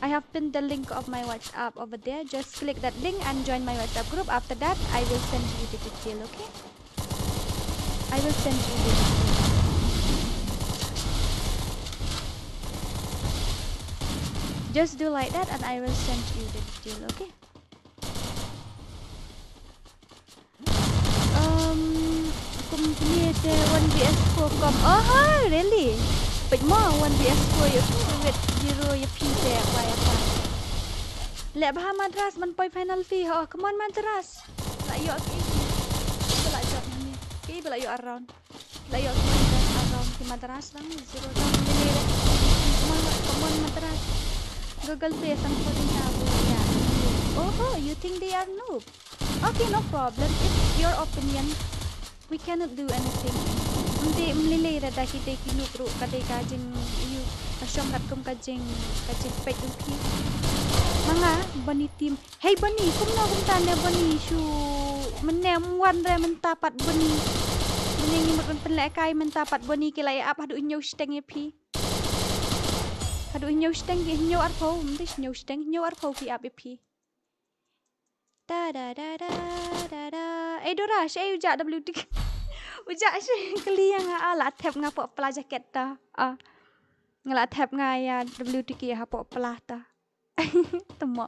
I have pinned the link of my WhatsApp over there. Just click that link and join my WhatsApp group. After that, I will send you the detail, okay? I will send you the detail. Just do like that and I will send you the detail, okay? Um, kum kine te one V S four kum. Oh, ha, really? Peit mo, one V S four ïa phi, with zero ïa phi te, why apa? Leh bha Madras ban poi final phi, oh, come on Madras. La ïoh ki, ki ba la jump ni. Ki ba la ïoh around. La ïoh ki Madras, around ki Madras lang, zero down ni ni. Come on, come on Madras. Google Play sang ko din na bu ya. Oh, you think they are noob? Okay, no problem. It's your opinion. We cannot do anything. Ym dei, ym lei lei da ki dei ki noob ruh, ka dei ka jing ïoh, ka shong katkum ka jing, ka jingpeit ruh ki. Ma nga, Bonnie team. Hey Bonnie, kumno kumta ne Bonnie, shu mynne ym wan re mynta pat Bonnie. Mynne ngi mut ban pynlehkai mynta pat Bonnie, ki la ïa ap haduh hynñiew shiteng ïa phi. Haduh hynñiew shiteng ki, hynñiew arphew, ym dei hynñiew shiteng, hynñiew arphew ki ap ïa phi. Ta da da da da da. Ei Dora, shaei u jah W T K. U jah shaei, kylli ïa nga, ah, la thep nga poh pla jacket ta. Ah. Nga la thep nga ïa W T K hapoh pla ta. Tymok.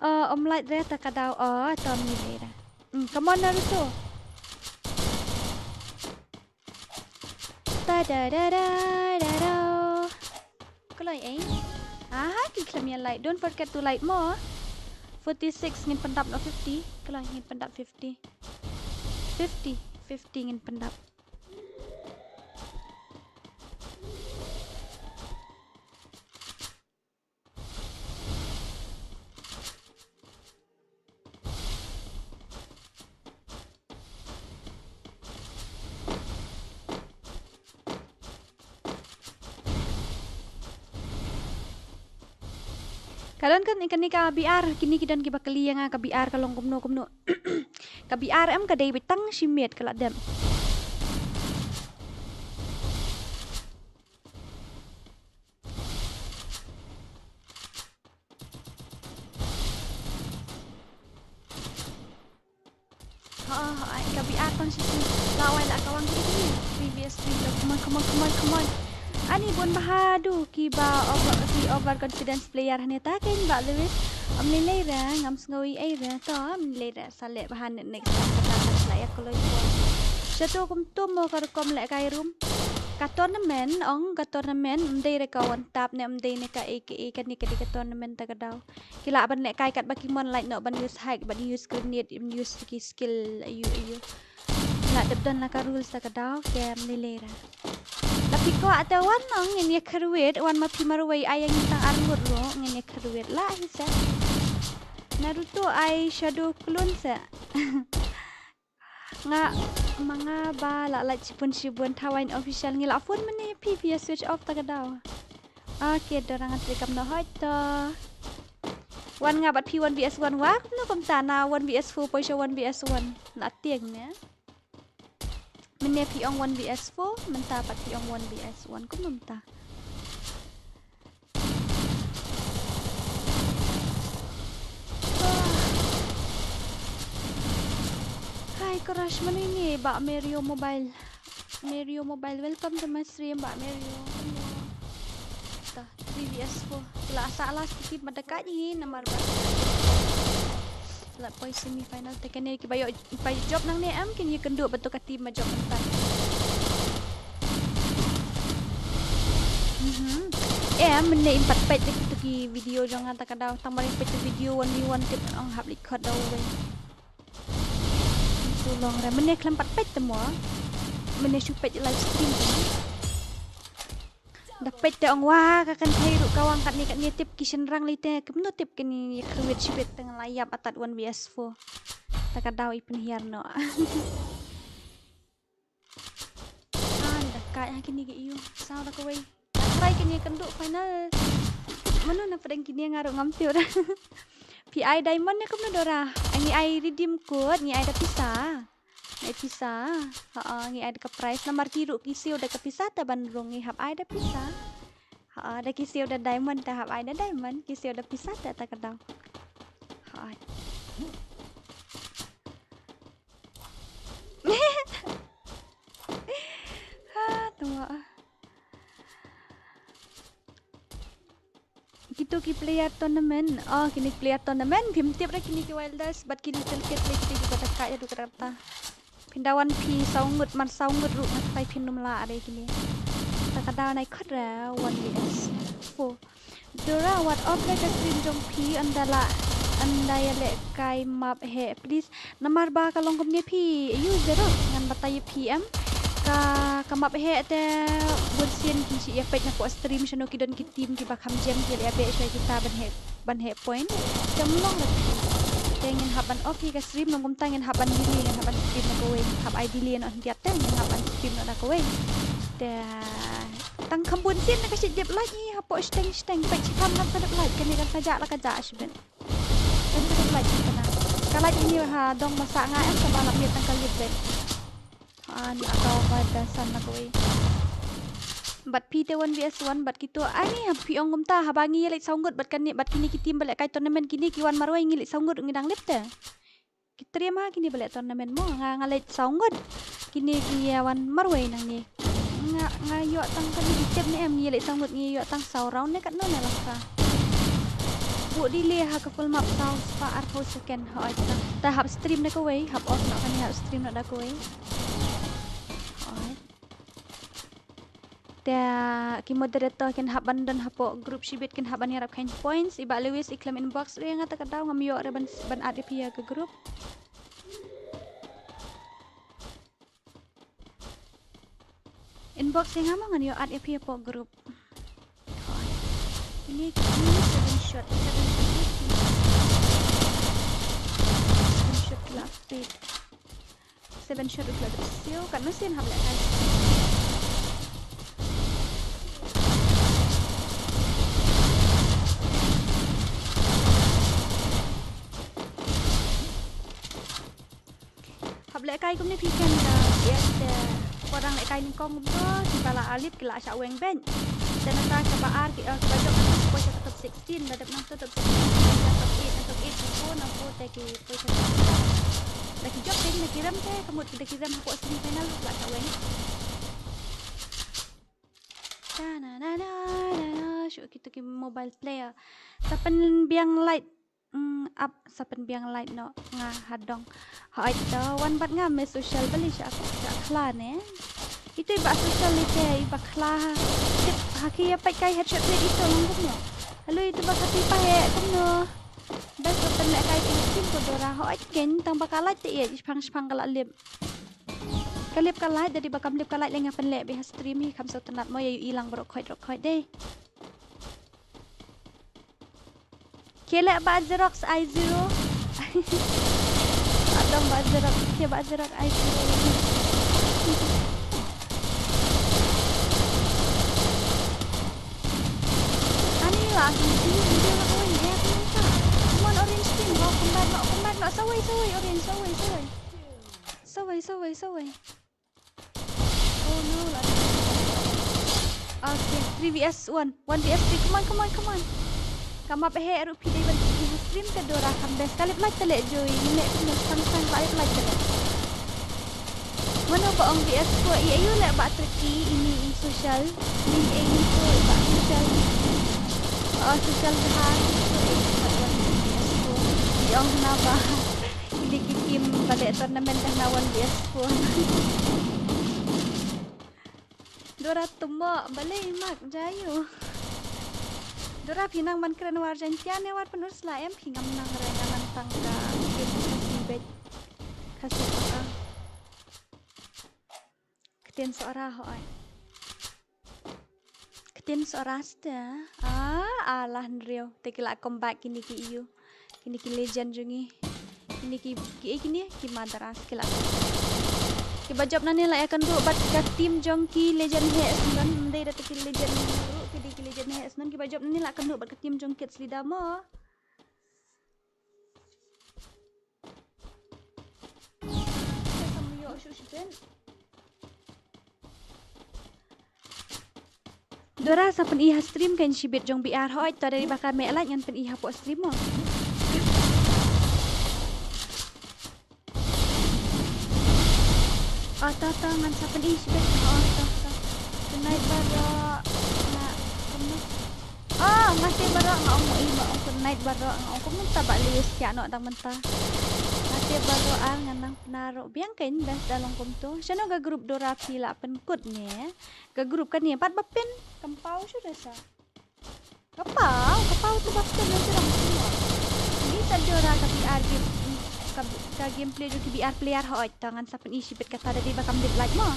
Oh, ym lait re ta ka daw. Oh, to mi re ra. Hmm, come on Naruto. Ta da da da da da. Kloi ei. Aha, ki khlem ïa like. Don't forget to like mo. Forty-six ngin pyndap noh fifty. Kloi ngin pyndap fifty. Fifty, fifty ngin pyndap. Ka don kane, kane ka B R, kine ki don kiba kylli ïa nga ka B R ka long kumno kumno. Ka B R em ka dei beit tang shimet ka la dem. Ha, ha, ha, ka B R tang shi shi. La wai la ka wang ki, ki. Three V S three, come on, come on, come on, come on. Ani bun bha haduh kiba over, ki overconfidence player hane ta kein Bah Lewis. Ym lei lei re, ngam sngew ei ei re. To, ym lei lei re. Sa leh bha ne next time kata ka sla ïa kloi ko. Shato kumto mo ka rukom lehkai room. Ka tournament, ong ka tournament, ym dei re ka one tap ne ym dei ne ka A K A kane ka dei ka tournament ta ka daw. Ki lah ban lehkai katba ki mon lait noh ban use hack, ban use grenade, ban use ki skill, aiu, aiu. Lah dep don la ka rules ta ka daw, kem lei lei ra. La phi kwah te wan ong ngin ïa kyrwit, wan ma phi marwei ai ïa ngi tang ar ngut ruh, ngin ïa kyrwit lah hi se. Naruto ai shadow clone se. Nga, ma nga ba la lait shibun shibun, Thawain Official ngi la phone mynne phi phi ïa switch off ta ka daw. Okay, Dora nga trei kam noh hoi to. Wan nga bad phi one V S one wa, kumno kumta na one V S four poi sha one V S one. La tieng ne. Mynne phi ong one V S four, mynta pat phi ong one V S one, kumno mynta. Hi crush, mano ine Bah Mario Mobile. Mario Mobile, welcome to my stream Bah Mario. Hello. Ta, three V S four. Ki la sah last ki team ba dakaid hi namar ba la poi semi final te kane kiba ïoh, ba ïoh jop nangne em kin ïakynduh bad to ka team ba jop mynta. Mhm. Em, mynne im pat peit te kito ki video jong nga ta ka daw, tang ba ring peit te video one v one tip ong hap leit khot da uwei. Too long re, mynne khlem pat peit te mo. Mynne shu peit live stream te mo. Da peit te ong wa ka kan thei ruh ka wang katne katne tip ki shynrang lei te, kumno tip kane ïa khwit shibit te nga la ïap atat one v one. Ta ka daw i pynhiar noh. Ah, da kai ha kine ki ïu. Saw da kawei. Try kine kan duh final. Mano na pdeng kine nga ruh ngam tip da. Phi ai diamond ne kumno Dora? Ngi ai redeem code, ngi ai da pisa. Ngi ai pisa. Ha, ngi ai da ka prize namar ki ruh ki siew da ka pisa te ban rung ngi hap ai da pisa. Ha, da ki siew da diamond te hap ai da diamond, ki siew da pisa te ta ka daw. Ha. Ha, tungwa. Kito ki player tournament. Oh, kine ki player tournament. Phim tip re kine ki Wilders bad ki Little Cat le kito ki ba da kai da du ka rata. Phin da wan phi saw ngut man saw ngut ruh ngat pai phin num la are kine. Ta ka daw nai khot re one v one. Dora, wat off le ka stream jong phi, ynda la, ynda ïa lehkai map heh, please. Namar ba ka long kumne phi, ïa u Xerox, ngan batai ïa phi em. Ka, ka map heh te bun sien ki shu ïa peit na ka stream shano ki don ki team kiba kham jem ki leh beh shuwa kita ban heh, ban heh point. Te ym long re phi. Te ngin hap ban off hi ka stream, nong kumta ngin hap ban delay, ngin hap ban stream na kawei, hap ai delay noh hyndiat te ngin hap ban stream noh na kawei. Te Tang kham bun sien na ka shi dep light ngi hapoh shiteng shiteng peit shi kham ngan sa dep light kane kan sa jah la ka jah shibit. Kan sa dep light shi kana. Ka light ngi ha dong masa nga em sa ba la miet tang ka light bek. An aka ba da san na kawei. Bad phi te one v one bad kito ani ha phi ong kumta haba ngi leit saw ngut bad kane bad kine ki team ba lehkai tournament kine ki wan marwei ngi leit saw ngut ngi dang lip te. Ki trim ha kine ba leh tournament mo nga nga leit saw ngut. Kine ki ïa wan marwei nangne. Nga nga ïoh tang kane ki tip ne em ngi leit saw ngut ngi ïoh tang saw round ne katno ne lasa. Bu delay ha ka full map saw spah arphew second hooid ta. Ta hap stream ne kawei hap off noh kane hap stream noh da kawei. Hooid. Te ki moderator kin hap ban don hapoh group shibit kin hap ban ïarap khein points. I Bah Lewis i khlem inbox re nga ta ka daw ngam ïoh re ban ban add ïa phi ïa ka group. Inbox ïa nga ma ngan ïoh add ïa phi hapoh group. Ini ini seven shot, seven shot. Seven shot la pit. Seven shot u la dep siu katno sien hap lehkai. Hap lehkai kumne phi khein da ïa te. Ko dang lehkai nyngkong kumto kiba la alip ki la shah weng beiñ. Te nangta kaba ar ki, eh, kaba jop ki poi sha top sixteen, la dep nangto top sixteen, nangta top eight, nangta top eight, nangto, nangto te ki poi sha top sixteen. Da ki jop te da ki rem te, ka mut da ki rem hapoh semi final ruh la shah weng. Ta na na na na na, shu kito ki mobile player. Sa pynbiang light, mm, ap, sa pynbiang light noh nga hadong. Hooid to, wan bad nga me social bali sha, sha khla ne. Ito i ba social ite, i ba khla. Tip, ha ki ïa peit kai headshot rate ito long kumno. Halo ito ba khati pa he kumno. Best ba pynlehkai ito team ko Dora hooid kein tang ba ka light te ïa, shipang shipang ka la lip. Ka lip ka light, da dei ba kam lip ka light lei nga pynleh beit ha stream hi kham sngewtynnat mo ïa ïohi lang baroh khoit baroh khoit dei. Khie leh Bah Xerox i zero. Adong Bah Xerox, khie Bah Xerox i zero. Ani la, ini video la kawei, eh, aku lupa. Come on, orange team, welcome back, no, welcome back, no, sawei, sawei, orange, sawei, sawei. Sawei, sawei, sawei. Oh no, la. Okay, three v one. One v three. Come on, come on, come on. Ka map heh ruh phi dei ban stream ka Dora kham best. Ka lip light te leh joi. Ngi leh kumno sang sang ka lip light te leh. Mano ba ong V S ko i ayu leh ba tricky ini i social. Ini i ayu ko ba social. Oh, social ha. I ong na ba. Ini ki team ba leh tournament ka na one v one. Dora tumbo balei mak jayu. Dora phi nang ban kren War Jaiñtia ne War Pynursla em, phi ngam nang re, nga nang tang ka ktien Khasi beit. Khasi paka. Ktien Sohra hooid. Ktien Sohra ste. Ah, alah hynriew. Te ki la come back kine ki ïu. Kine ki legend jong ngi. Kine ki, ki, eh, kine ki Madras ki la. Kiba jop nangne la ïakynduh bad ka team jong ki legend heh sngewdon, ym dei da ki legend ruh, ki dei ki legend heh sngewdon. Kiba jop nangne la ïakynduh bad ka team jong Kids Leader mo. Dora sa pyni ha stream kan shibit jong B R hooid, to da dei ba ka meh lait ngan pyni hapoh stream mo. Oh, to, to, ngan sa pyni shibit. Oh, to, to. Tonight baroh nga kumno. Oh, nga te baroh nga ong i ma ong tonight baroh nga ong kumno ta ba lius sia no dang mynta. Nga te baroh ar ngan nang pynaro biang kan best da long kumto. Shano ka group Dora phi la pynkut ne? Ka group kane pat ba pyn kam paw shu da sa. Ka paw, ka paw tu ba pyn na sirang sirang. Ni ta Dora ka B R game, ka, ka gameplay jong ki B R player hooid, to ngan sa pyni shibit kata da dei ba kam dep live mo.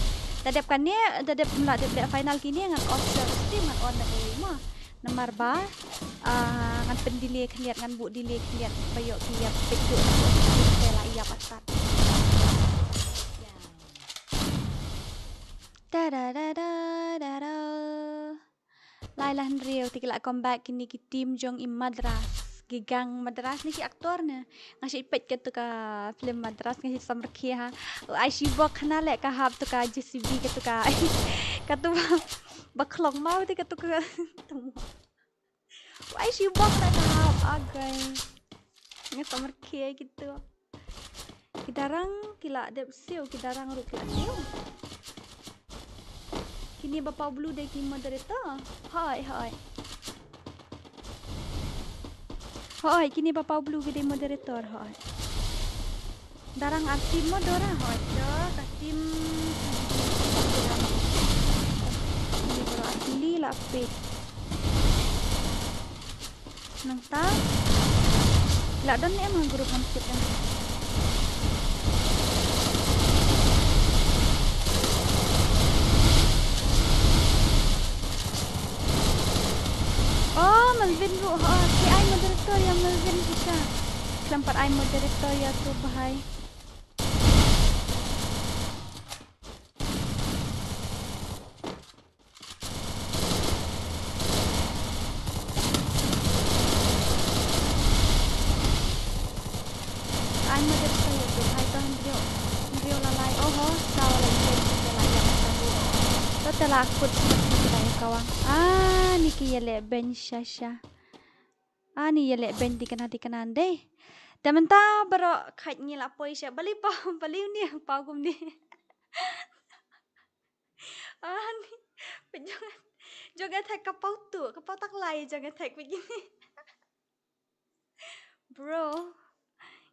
Da dep kane, da dep la dep dep final kine ngan off share stream ngan on da dei mo. Namar ba, ah, ngan pyn delay khyndiat, ngan buh delay khyndiat ba ïoh ki ïap peit tu te la ïap atat. Da da da da da da. Lai la hynriew te ki la come back kine ki team jong i Madras. Ki gang Madras ne ki actor ne. Nga shu peit katu ka film Madras nga shu samrkhie ha. Ai shi bok khana leh ka hap tu ka J C B katu ka. Katu ba, ba khlong mau te katu ka. Ai shi bok leh ka hap agai. Nga samrkhie kitu. Ki darang ki la dep siew, ki darang ruh ki la siew. Kine ba paw blue dei ki moderator. Hooid, hooid. Hooid, kine ba paw blue ki dei moderator, hooid. Darang ar team mo Dora, hooid. Da ka team. Kine ba ar team la peit. Nangta la don ne em ha group han kit em. Oh, Melvin ruh, ha, ki ai moderator ïa Melvin kita. Khlem pat ai moderator ïa tu bhai. Ai moderator ïa tu bhai, to hynriew, hynriew la lai. Oho, saw la ïa tu la ïa tu. To te la kut sngewbha ïa kawang. Ah, ni ki ïaleh beiñ sha sha. Ah, ni ïaleh beiñ dei kane dei kane dei. Te mynta baroh khait ngi la poi sha bali paw, bali uni paw kumne. Ah, ni. Jong, jong attack ka paw tu, ka paw tak lai jong attack begini. Bro.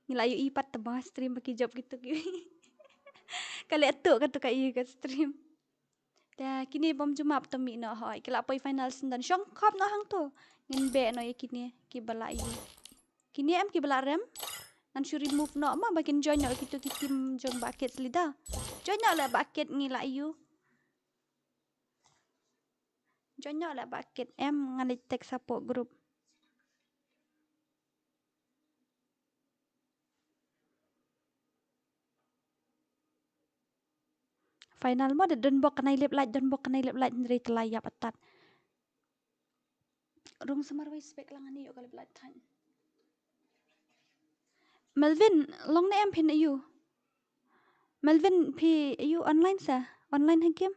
Ngi la ïohi pat te ba stream ba ki jop kitu ki. Ka leh tu katu ka ïohi ka stream. Te kine bym ju map te mih noh hooid. Ki la poi final sngewdon. Shong khop noh hangto. Ngin beh noh ïa kine kiba la ïohi. Kine em kiba la rem. Ngan shu remove noh ma ba kin join noh kitu ki team jong Bah Kit Slida. Join noh leh Bah Kit ngi la ïohi. Join noh leh Bah Kit em ngan leit text hapoh group. Final mo, da don bok kane lip light, don bok kane lip light, hynrei te la ïap atat. Rung samar wei spek lang ani ïoh ka lip light thaiñ. Melvin, long ne em phin ayu? Melvin, phi ayu online sa? Online ha game?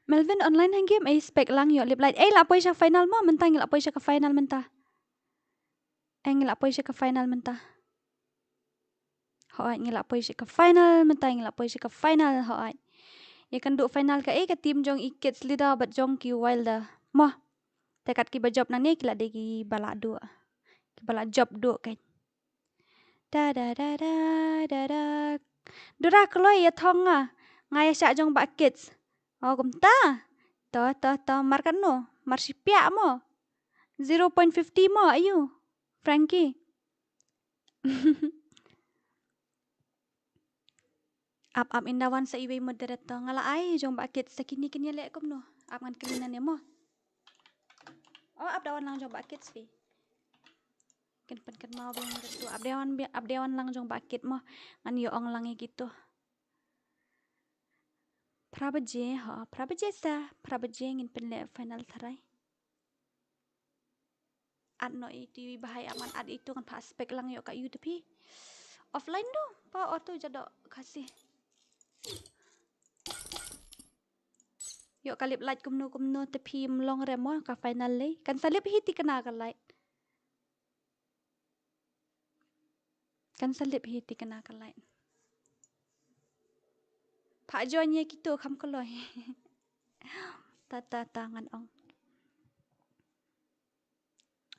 Melvin online ha game, ei spek lang ïoh lip light. Ei la poi sha final mo, mynta ngi la poi sha ka final mynta. Ei ngi la poi sha ka final mynta. Hooid, ngi la poi sha ka final mynta, ngi la poi sha ka final hooid. Ïa kan duh final ka ei ka team jong i Kids Leader bad jong ki Wilder. Mo. Te kat kiba jop nangne ki la dei kiba la duh. Kiba la jop duh kan. Da, da, da, da, da, da. Dura kloi ïa thong nga. Nga ïa shah jong Bah Kids. Oh, kumta. To, to, to. Mar katno? Mar shipiah mo. Zero point fifty mo, ayu. Frankie. Ap, ap, ynda wan sa iwei moderator. Nga la ai jong Bah Kids sa kine kin ïaleh kumno. Ap ngan kylli nangne mo. Oh, ap da wan lang jong Bah Kids phi. Kin pynkynmaw biang katu. Ap da wan bi-, ap da wan lang jong Bah Kids mo. Ngan ïoh ong lang ïa kitu. Phra baje, ha, phra baje sa, phra baje ngin pynleh final tharai. At noh itu i bahai aman at itu ngan pha spek lang ïoh ka yu te phi. Offline du, pa auto jadoh Khasi. Ïoh ka lip light kumno kumno te phi mlong re mo ka final lei. Kan sa lip hi tikna ka light. Kan sa lip hi tikna ka light. Pha join ïa kitu kham kloi. Ta, ta, ta ngan ong.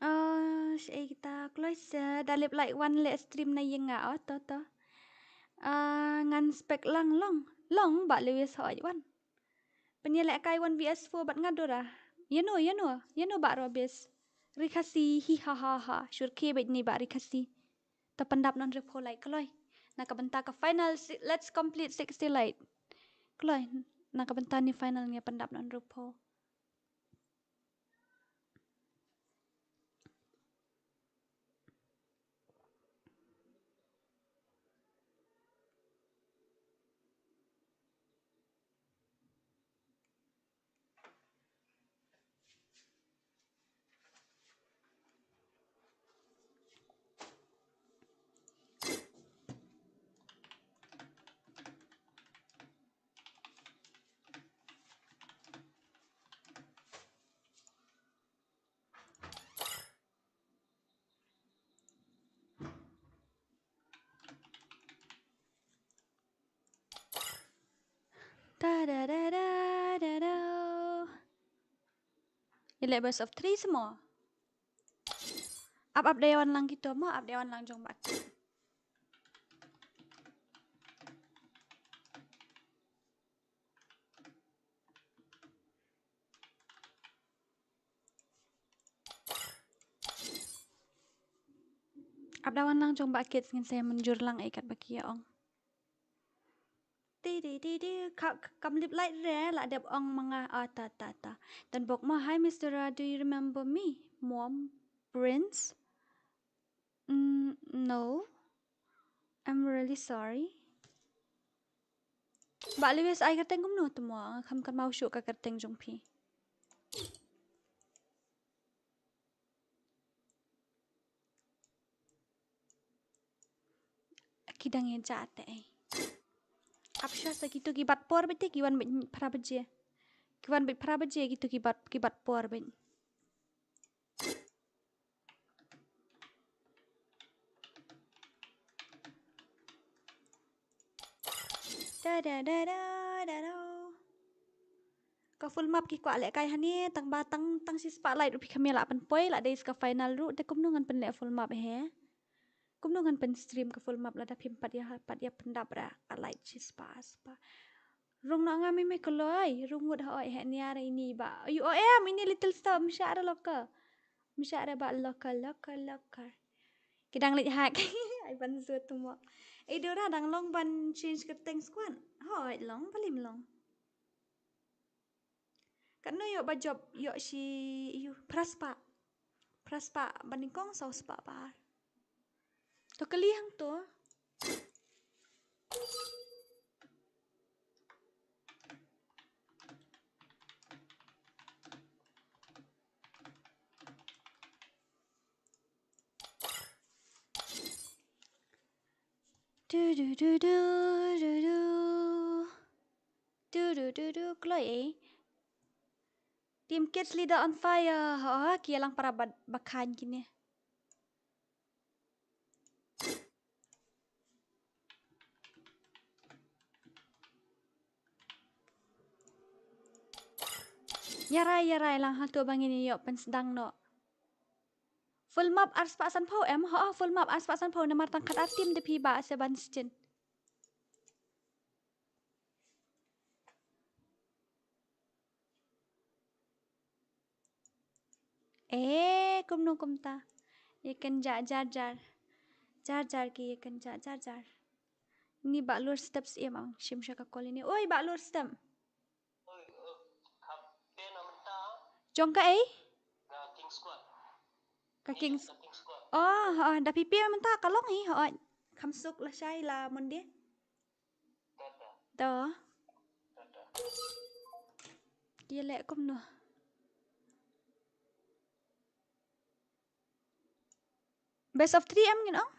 Ah, shaei kita kloi se da lip light wan leh stream na ïing nga oh to to. Ah, ngan spek lang long. Long Bah Lewis hoi wan. Pynïalehkai one V S four bad nga Dora. Ïano, ïano, ïano Bah Robis. Ri Khasi, hi ha ha ha. Shurke bad ni Bah Ri Khasi. Ta pyndap non repho light kloi. Na ka bynta ka final si-, let's complete sixty light. Kloi, na ka bynta ni final ngi pyndap non repho. Da, da, da, da, da, da. Ïaleh best of three semua. Ap, ap da wan lang kitu mo, ap da wan lang jong Bah Kids. Ap da wan lang jong Bah Kids ngin sa mynjur lang ïa katba ki ïa ong. Ti, ti, ti, ti, ka, ka, kam lip light re, la dep ong ma nga, ah, ta, ta, ta. Don Bok mo, hi, Mister Ra, do you remember me? Mom, Prince? Mm, no. I'm really sorry. Bah Lewis ai kyrteng kumno te mo, nga kham kynmaw shuh ka kyrteng jong phi. Ki dang ïa ja te ei. Ap shuwa sa kitu ki bat por bad te ki wan bad phra baje. Ki wan bad phra baje kitu ki bat, ki bat por bad. Da, da, da, da, da, da. Ka full map ki kwah lehkai hangne, tang ba tang, tang shi spah light ruh phi kham ïa lah pynpoi, la dei sa ka final ruh, te kumno ngan pynleh full map he. Kumno ngan pynstream ka full map lada phim pat ïa, pat ïa pyndap ra ka light shi spah, spah. Rung noh nga mei mei kloi, rung ngut ha oi heh nia re ini ba. Ayu, oh em, ini Little Star, ym shah re locker. Ym shah re ba locker, locker, locker. Ki dang leit hack. Ai ban zut tu mo. Ei Dora dang long ban change kyrteng squad. Hooid long, balei ym long. Katno ïoh ba jop, ïoh shi, ïoh phra spah. Phra spah ba nyngkong, saw spah ba ar. To kylli hangto. Du, du, du, du, du, du. Du, du, du, du, kloi ei. Team Kids Leader on fire. Ha, ha, ki ïalang para ba, ba khaiñ kine. Ïarai, ïarai lang hato ba ngin ïoh pynsdang noh. Full map ar spah sanphew em, ho, full map ar spah sanphew namar tang khatar team te phi ba Sebastian. Eh, kumno kumta. Ïa kynjah jar jar. Jar jar ki ïa kynjah jar jar. Ni ba lur step siem ang. Shim sha ka kol ini. Oi, ba lur step. Jong ka ei? Ka Kings. Oh, ha, da pipi mynta ka long hi, ha. Kham suk la shai la Monday. To. Ki leh kumno. Best of three em ngin ong?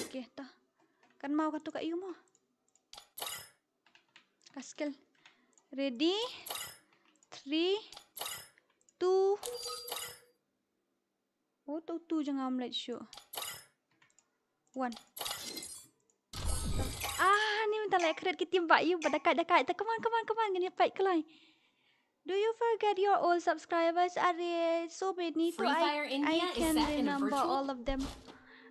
Okay, to. Kan mau katu ka ïu mo. Ka skill. Ready? Three, two. Oh, to two jong am leh shu. One. Ah, ni mynta leh create ki team ba ïu ba da kai da kai. Ta, come on, come on, come on. Ngin ïa peit kloi. Do you forget your old subscribers? Are so many to Free I, Fire I India is can set in a remember virtual all of them.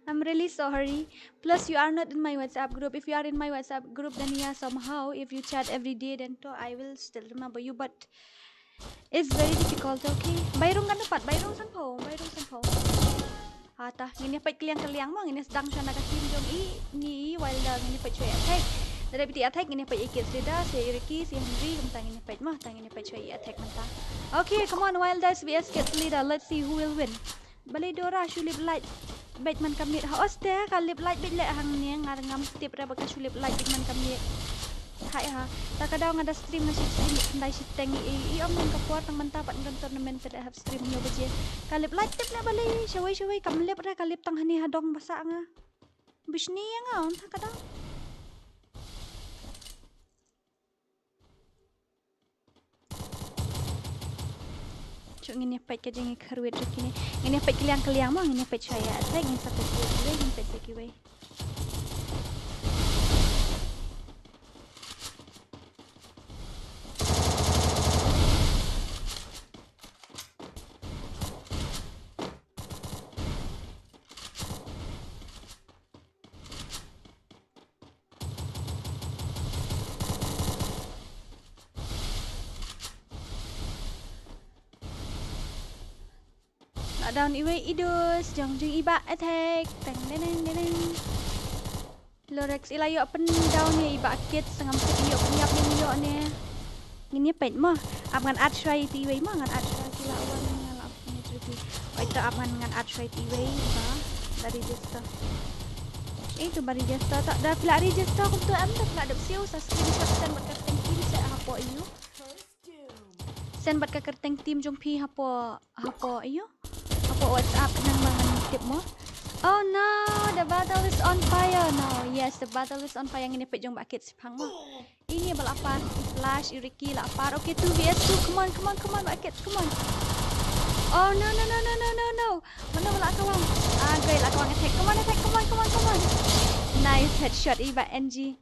I'm really sorry. Plus, you are not in my WhatsApp group. If you are in my WhatsApp group, then yeah, somehow, if you chat every day, then to I will still remember you. But it's very difficult, okay? Bairung kan dapat, bairung sanphew, bairung sanphew. Ha ta, ngin ïa peit kylliang kylliang mo, ngin ïa sdang shuwa na ka team jong i, ni i Wilder, ngin ïa peit shuwa i attack. Lada phi attack, ngin ïa peit i kit sida, se i Ricky, se i Henry, kumta ngin ïa peit mo, ta ngin ïa peit shuwa i attack mynta. Okay, come on, Wilders V S Kids Leader, let's see who will win. Balei Dora shu lip light beit man ka miet ha, oste ka lip light beit leh hangne, nga ngam tip re ba ka shu lip light beit man ka miet. Hai ha. Ta ka daw nga da stream nga shi stream khyndai shiteng i, i ong ka por tang mynta pat ngan tournament te da hap stream hynñiew baje. Ka lip light tip leh balei shawei shawei kam lip re, ka lip tang hani ha dong ba sah nga. Bishni ïa nga ong ta ka daw. Shu ngin ïa peit ka jingïakhairwit jong kine. Ngin ïa peit kylliang kylliang mo, ngin ïa peit shuwa ïa attack, ngin sa peit kiwei, ngin peit kiwei. Knock down iwei i Dus, jong jong i Bah Attack. Teng deng deng deng deng. Lorex i la ïoh pyndown ïa i Bah Kit, sa ngam tip i ïoh pynïap ne i ïoh ne. Ngin ïa peit mo. Ap ngan add shuwa ïa ti iwei mo, ngan add shuwa ki la wan nga la pynïap ruti. Oi to ap ngan ngan add shuwa ïa ti iwei ba. Da register. Eh to ba register to, da phi la register kumto em, da phi la dep siew sa screenshot send bad ka kyrteng team sha hapoh ïu. Send bad ka kyrteng team jong phi hapoh, hapoh ïu. Hapoh WhatsApp nang ba ngan tip mo. Oh no, the battle is on fire now. Yes, the battle is on fire. Ngin ïa peit jong Bah Kit shiphang mo. Ini ba la par, i Flash, i Ricky la par. Okay, two V S two. Come on, come on, come on, Bah Kit, come on. Oh no no no no no no no. Mano ba la kawang? Ah, guy la kawang attack. Come on, attack. Come on, come on, come on. Nice headshot i Bah N G.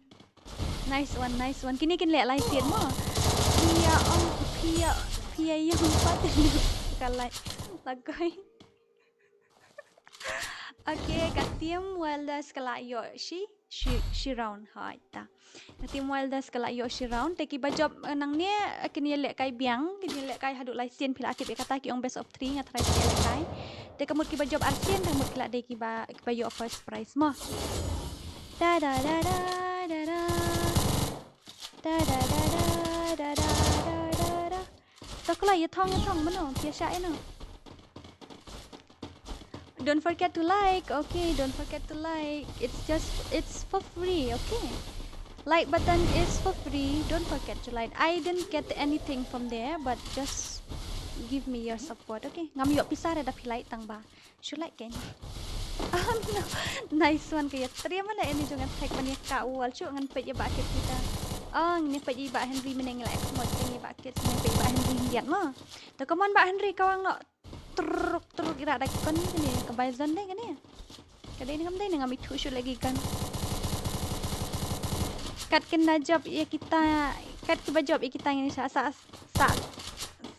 Nice one, nice one. Kine kin leh lai sien mo. Pia ong, pia, pia ïong pat. Ka lai. Lagoi. Okay, ka team Wilders ka la ïoh shi, shi, shi round. Hoi ta. Ka team Wilders ka la ïoh shi round. Te kiba jop, eh, nangne, eh, kin ïalehkai biang, kin ïalehkai haduh lai sien, phi la tip ïa kata, ki ong best of three, nga tharai ki ïalehkai. Te ka mut kiba jop ar sien, ka mut ki la dei kiba, kiba ïoh first prize mo. Da da da da da da. Da da da da da da da da da. To kloi, ïa thong, ïa thong, mano, phi ïa shah ïa no. Don't forget to like, okay, don't forget to like. It's just, it's for free, okay. Like button is for free, don't forget to like. I didn't get anything from there, but just give me your support, okay. Ngam ïoh pisa re da phi like tang ba. Shu like kein. Oh no. Nice one, ka ïa trei mane ini jong Attack ban ïa kah wall. Shu ngan peit ïa Bah Kit kita. Oh, ngan peit ïa Bah Henry mynne, ngi la explore ïa Bah Kit, ngan peit ïa Bah Henry ngiat mo. To come on Bah Henry, kawang noh. Truk truk ira da ki kon ni kane, ka bai zon dei kane. Ka dei ne ngam dei ne, ngam ithuh shuh lagi kan. Kat kin da jop ïa kita, kat kiba jop ïa kita ngin sa sa Sah,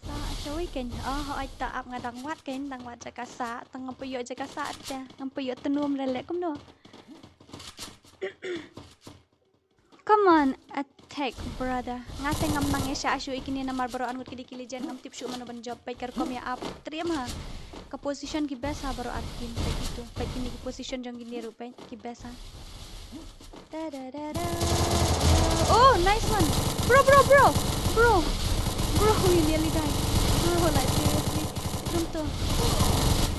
sah shawei kein. Oh, hooid, to ap nga dang wad kein, dang wad jaka sah, tang ngam poi ïoh jaka sah te, ngam poi ïoh tnum re leh kumno. Come on, At-, Tech, brother. Nga te ngam nang ïa shah shuh ïa kine namar baroh arngut ki dei ki legend, ngam tip shuh mano ban jop. Peit ka rukom ïa ap triem ha. Ka position ki best ha baroh ar team. Peit itu, peit kine ki position jong kine ruh peit ki best ha. Da, da, da, da. Oh, nice one. Bro, bro, bro. Bro. Bro, you nearly died. Bro, like, seriously. Belum tu.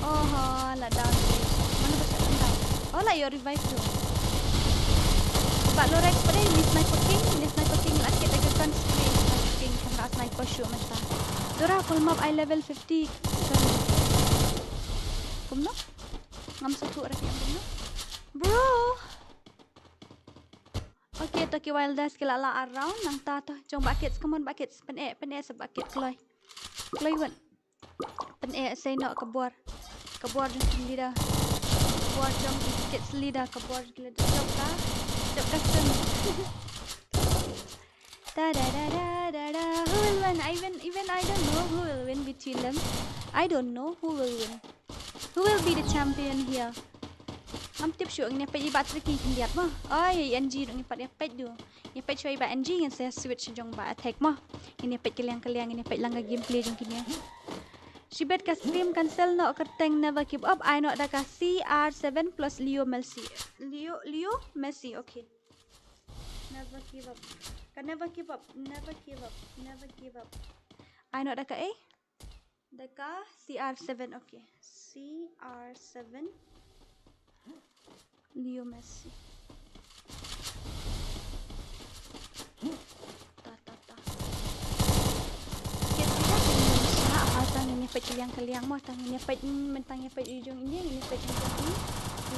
Oh, ha, la down. Mana ba shah down? Oh, la ïoh revive tu. Ba Lorex pat dei, ini sniper king, ini sniper king la kit da ka gun spray. Sniper king, kan ka sniper shuh mynta. Dora, full map ai level fifty. Kumno? Ngam sngewthuh ra ki ong kumno. Bro. Okay, to ki Wilders ki la lah ar round, nangta to jong Buckets, come on Buckets, pyneh, pyneh sa Buckets, kloi. Kloi wan. Pyneh sa ïa no ka bor. Ka bor jong ki leader. Ka bor jong ki kids leader, ka bor jong ki leader. Jop ka. Jop ka stun. Da, da, da, da, da, da. Who will win? I win, even I don't know who will win between them. I don't know who will win. Who will be the champion here? Ngam tip shuh, ngin ïa peit i Bah Tricky khyndiat mo. Oi, N G ruh ngin pat ïa peit du. Ngin ïa peit shuwa i Bah N G, ngin sa switch jong Bah Attack mo. Ngin ïa peit kylliang kylliang, ngin ïa peit lang ka gameplay jong kine. Shibit ka stream cancel noh kyrteng Never Give Up, ai noh da ka C R seven plus Leo Messi. Leo, Leo Messi, okay. Never give up. Ka never give up, never give up, never give up. Ai noh da ka eh? Da ka C R seven, okay. C R seven. Leo Messi. Ta, ta, ta. Kit kita kini sa, ah, tang ngin ïa peit kylliang kylliang mo, tang ngin ïa peit, mm, mynta ngin ïa peit ïa jong ini, ngin ïa peit jong ini.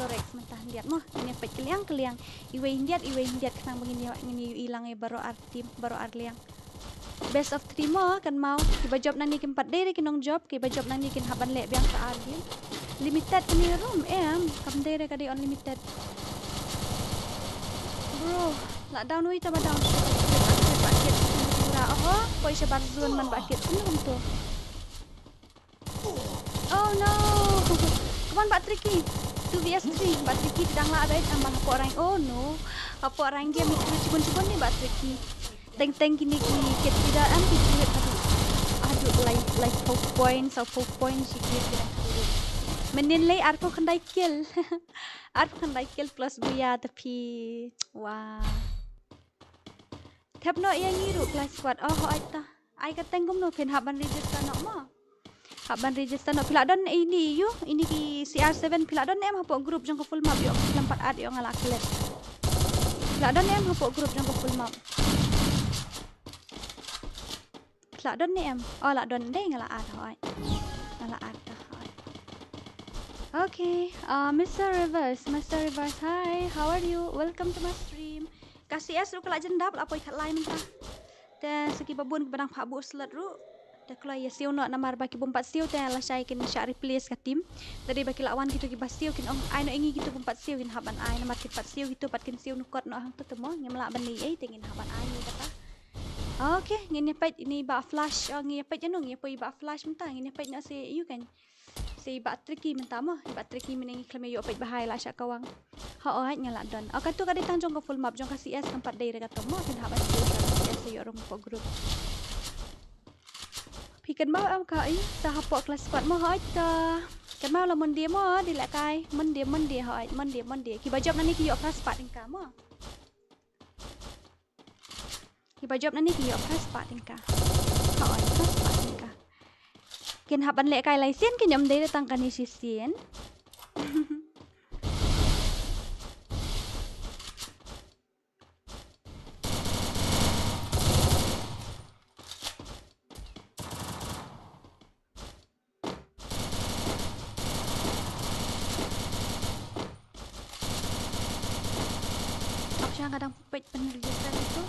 Lorex mynta khyndiat mo, ngin ïa peit kylliang kylliang. Iwei khyndiat, iwei khyndiat, khnang ba ngin ïa, ngin ïa ïohi lang ïa baroh ar team, baroh ar liang. Best of three mo, kynmaw. Kiba jop nangne kim pat dei re ki nongjop, kiba jop nangne kin hap ban leh biang sa ar game. Limited kane ka room, em, kam dei re ka dei unlimited. Bro, la down wei ta ba down. Ba kit, ba kit, ba kit. Oho, poi shabar zone man ba kit. Kumno kumto? Oh no! Come on, Bah Tricky. Two V S three. Bah Tricky dang lah bad, amal hapoh rank. Oh no. Hapoh rank game itu chibun-chibun ni Bah Tricky. Teng teng kine ki kit ki da am ki kit, aduh. Aduh, lai, lai four points, four points shi kit ki da. Mynnin lei arphew khyndai kill. Arphew khyndai kill plus buya te phi. Wah. Thep noh ïa ngi ruh clash squad. Oh, hooid ta. Ai ka teng kumno phin hap ban register noh mo. Hap ban register noh. Phi lah don ini ïu, ini ki C R seven phi lah don em hapoh group jong ka full map ïoh, lem pat add ïoh nga lah klet. Phi lah don em hapoh group jong ka full map. Phi lah don em. Oh, lah don dei, nga lah add, hooid. Nga lah add ta, hooid. Okay, uh, Mister Reverse, Mister Reverse, hi, how are you? Welcome to my stream. Ka C S ruh ka la jan dap, la poi khatlai mynta. Te sa kiba bun kiba dang phah buh slot ruh. Te kloi ïa siew noh namar ba ki bym pat siew te lashai kin shah replace ka team. Te dei ba ki la wan kito kiba siew kin ong ai noh ïa ngi kito bym pat siew kin hap ban ai namar kin pat siew kito pat kin siew nukot noh hangto te mo ngim lah ban leh ei te ngin hap ban ai ngi kata. Okay, ngin ïa peit ine i Bah Flash, oh, ngin ïa peit ïano, ngin ïa peit i Bah Flash mynta, ngin ïa peit noh sa ïu kan. Sa i Bah Tricky mynta mo, i Bah Tricky mynne ngi khlem ïoh peit bha ïa la shah kawang. Hooid nga lah don. Oh, kato ka dei tang jong ka full map, jong ka C S kam pat dei re kato mo, phin hap ban siew jong ka C S ïoh room hapoh group. Phi kynmaw em ka i, sa hapoh clash squad mo, hooid ta. Kynmaw la Monday mo, dei lehkai. Monday, Monday, hooid, Monday, Monday. Kiba jop nangne ki ïoh first part ïa ka mo. Kiba jop nangne ki ïoh first part ïa ka. Hooid, first part ïa ka. Kin hap ban lehkai lai sien, kin ym dei re tang kane shisien. Option kadang peit pynregister itu.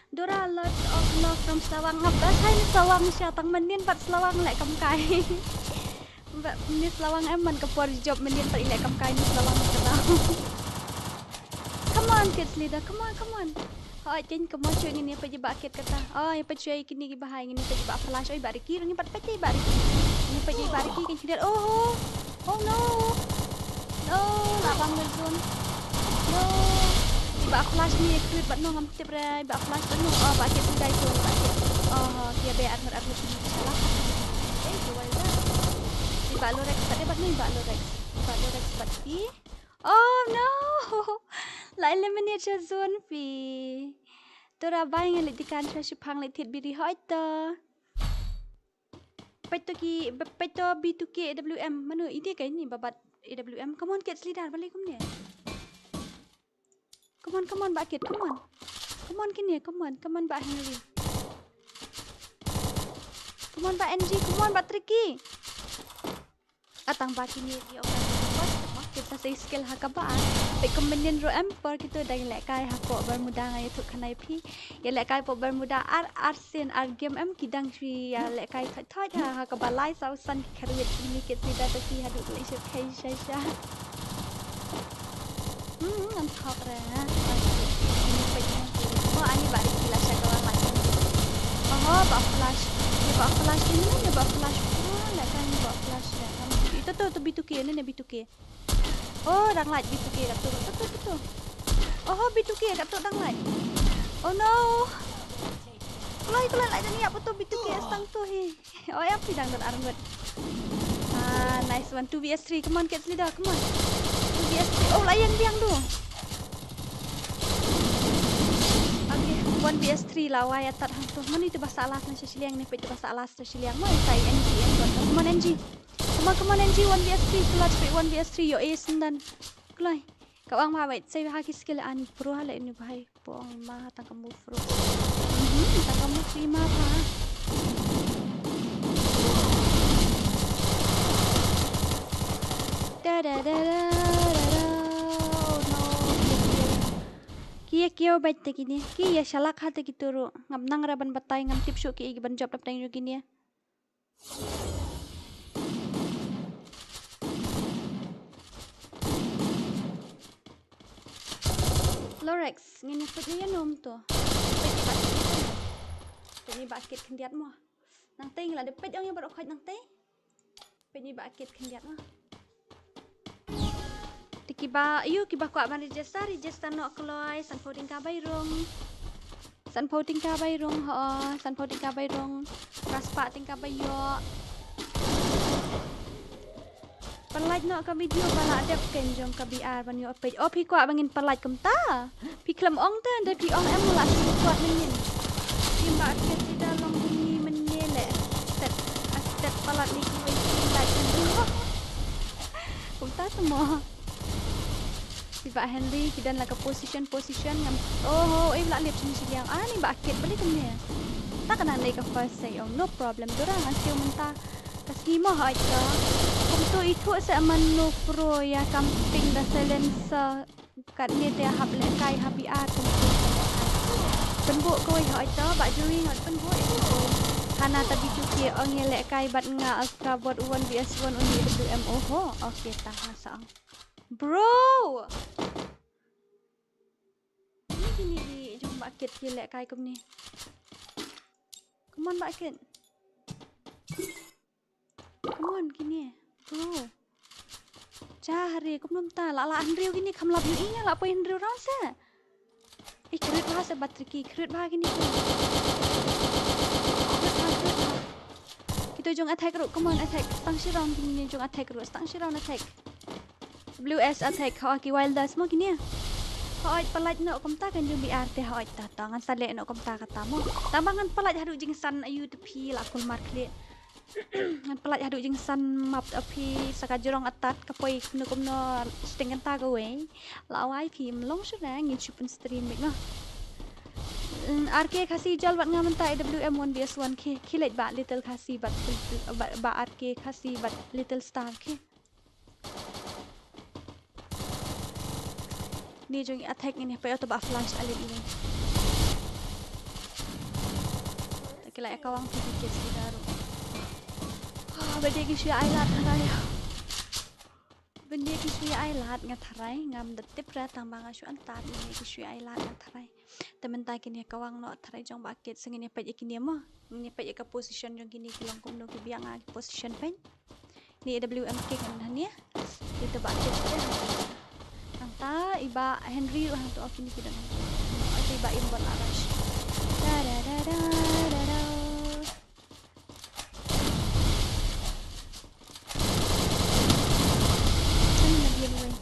Dora, lots of love from Slawang. Ngap das hai ni Slawang sha tang mynnin pat Slawang leh kam kai. Ba ni Slawang em man ka por jop mynnin pat i leh kam kai ni Slawang ka dau. Come on, kids leader, come on, come on. Hooid, kin come on, shuwa ngin ïa peit i Bah Kit kata. Oh, ïa peit shuwa ïa kine ki bahai, ngin ïa peit i Bah Flash, oh, i Bah Ricky, ngin pat peit i Bah Ricky. Ngin ïa peit i Bah Ricky, kin shu liat. Oh, oh. Oh no. No, la bang red zone. No. I Ba flash ni krit bad no ngam tip re, ba flash bad no, oh, ba kit dai tu, ba kit. Oh, ki ba armor armor ni sala. Eh, ki wai da. Ba Lorex tadi bad ni, ba Lorex. Ba Lorex bad ki. Oh no. La eliminate sha zone phi. Tora bai ngi leh dikan sha shipang leh thied biri hoi to. Peit to ki, peit to B two K A W M. Mano ite kai ni babat A W M. Come on, kids leader, balik kumne. Come on, come on, ba kit, come on. Come on kine, come on, come on ba Henry. Come on ba N G, come on ba Tricky. Atang ba kine ki ong ba kit sa sei skill ha kaba. Peit kum minion ruh em por kito dang lehkai hapoh Bermuda nga ïathuh khana ïa phi. Ïa lehkai hapoh Bermuda ar ar sien ar game em ki dang shu ïa lehkai thot thot ha, ha kaba lai saw san ki kharwit ini kit sida ta ki haduh leh shu kai sha sha. Hmm, ngam thok re. Mo ani ba ri kila sha kawang lagi. Oho, ba flash. Ni ba flash ini, ni ba flash. Oh, lehkai ni ba flash re. Ito to, to B two K, ni ni B two K. Oh, dang lait B two K kat tu. Tu tu tu tu. Oh, B two K kat tu dang lait. Oh no. Kloi kloi lait dang ïa putu B two K stang tu hi. Oh, ïa phi dang don armut. Ah, nice one. Two V S three. Come on, kids leader. Come on. Two V S three. Oh, la ïeng biang tu. Okay, one V S three la wai atat hang tu. Mani tu ba sa last na sha shiliang ni, peit tu ba sa last sha shiliang. Mo sai N G N one. Come on, N G. Come on, come on, N G, one V S three, clutch, wait, one V S three, your ace, and then. Kloi. Ka ong ma, wait, sai ha ki skill ani pro ha le ni bhai. Po ong ma, tang ka move pro. Mhm, tang ka move free ma pha. Da, da, da, da, da, da. Oh no. Ki ïa kiew bad te kine. Ki ïa shalak ha te ki turu. Ngam nang ra ban batai, ngam tip shuh ki ban jop dap tang ïa kine. Lorex, ngin ïa peit ïa nom to. Peit ïa ba kit. Peit ïa ba kit khyndiat mo. Nangtei ngi la dep peit ïa baroh khoit nangtei. Peit ïa ba kit khyndiat mo. Te kiba, ïu kiba kwah ban register, register noh kloi, sanphew tyngka bai rung. Sanphew tyngka bai rung, ho, sanphew tyngka bai rung. Ka spah tyngka bai ïoh. Pynlait noh ka video ba la dep ken jong ka B R ban ïoh peit. Oh, phi kwah ba ngin pynlait kumta? Phi khlem ong te, da phi ong em la shu kwah nangin. Kim ba kit ida long bun ngi mynne le. Tet, tet palat ni kiwei ki lait nangin. Kumta te mo. Ki ba Henry, ki don la ka position, position ngam. Oh, oh, eh, la lip sini sini yang. Ah, ni ba kit balik kumne. Ta ka nang dei ka first say, oh, no problem. Dora ngan siew mynta. Ka sngi mo hoi to. Kumto ithuh sa man no pro ïa camping da silencer. Katne te hap lehkai ha B R kumto. Pynbuh kawei hoi to, ba juri ngot pynbuh ïa kumto. Hana ta B two K ong ïa lehkai bad nga as ka bot one V S one only W M. Oho, okay ta nga sa ong. Bro! Ni kini ki jong ba kit ki lehkai kumni. Come on ba kit. Come on kini. Bro. Cha hare kumno ta la la hynriew kini kham lap ïa ïa la poi hynriew round se. Eh, krit bha se ba Tricky, krit bha kini. Krit bha, krit bha. Kito jong attack ruh, come on attack. Stang shi round kini jong attack ruh, stang shi round attack. W S attack, ha ki Wilders mo kini. Ha oi palat noh kumta kan jong B R te ha oi ta ta ngan sa leh noh kumta kata mo. Tang ba ngan palat haduh jingsan ayu te phi la kulmar khleh. Ngan palat haduh jingsan map te phi sa ka jrong atat ka poi kumno kumno sting kata kawei. La wai phi mlong shu na ngin shu pyn stream bik noh. Mm, R K Khasi jal wat nga mynta A W M one V S one ki, ki leit ba Little Khasi bat, ba, ba R K Khasi bat Little Star ki. Ni jong attack ngin pei auto ba flash alin ini. Ki la ka wang ki ki ki daru. Ah, bade ki shu ai lad tharai. Bade ki shu ai lad nga tharai, ngam da tip ra tang ba nga shu antad ni ki shu ai lad nga tharai. Te mynta kini ka wang noh tharai jong ba kit sngin ïa peit ïa kini mo. Ngin ïa peit ïa ka position jong kini ki long kumno ki biang a ki position peit. Ni A W M kick ngan hania. Kita ba kit te. Ang Ta i Bah Henry ruh hangto, oh, kine ki don hangto. Oi, i Bah Imbon la rush. Da da da da da da. Kan na biang wei.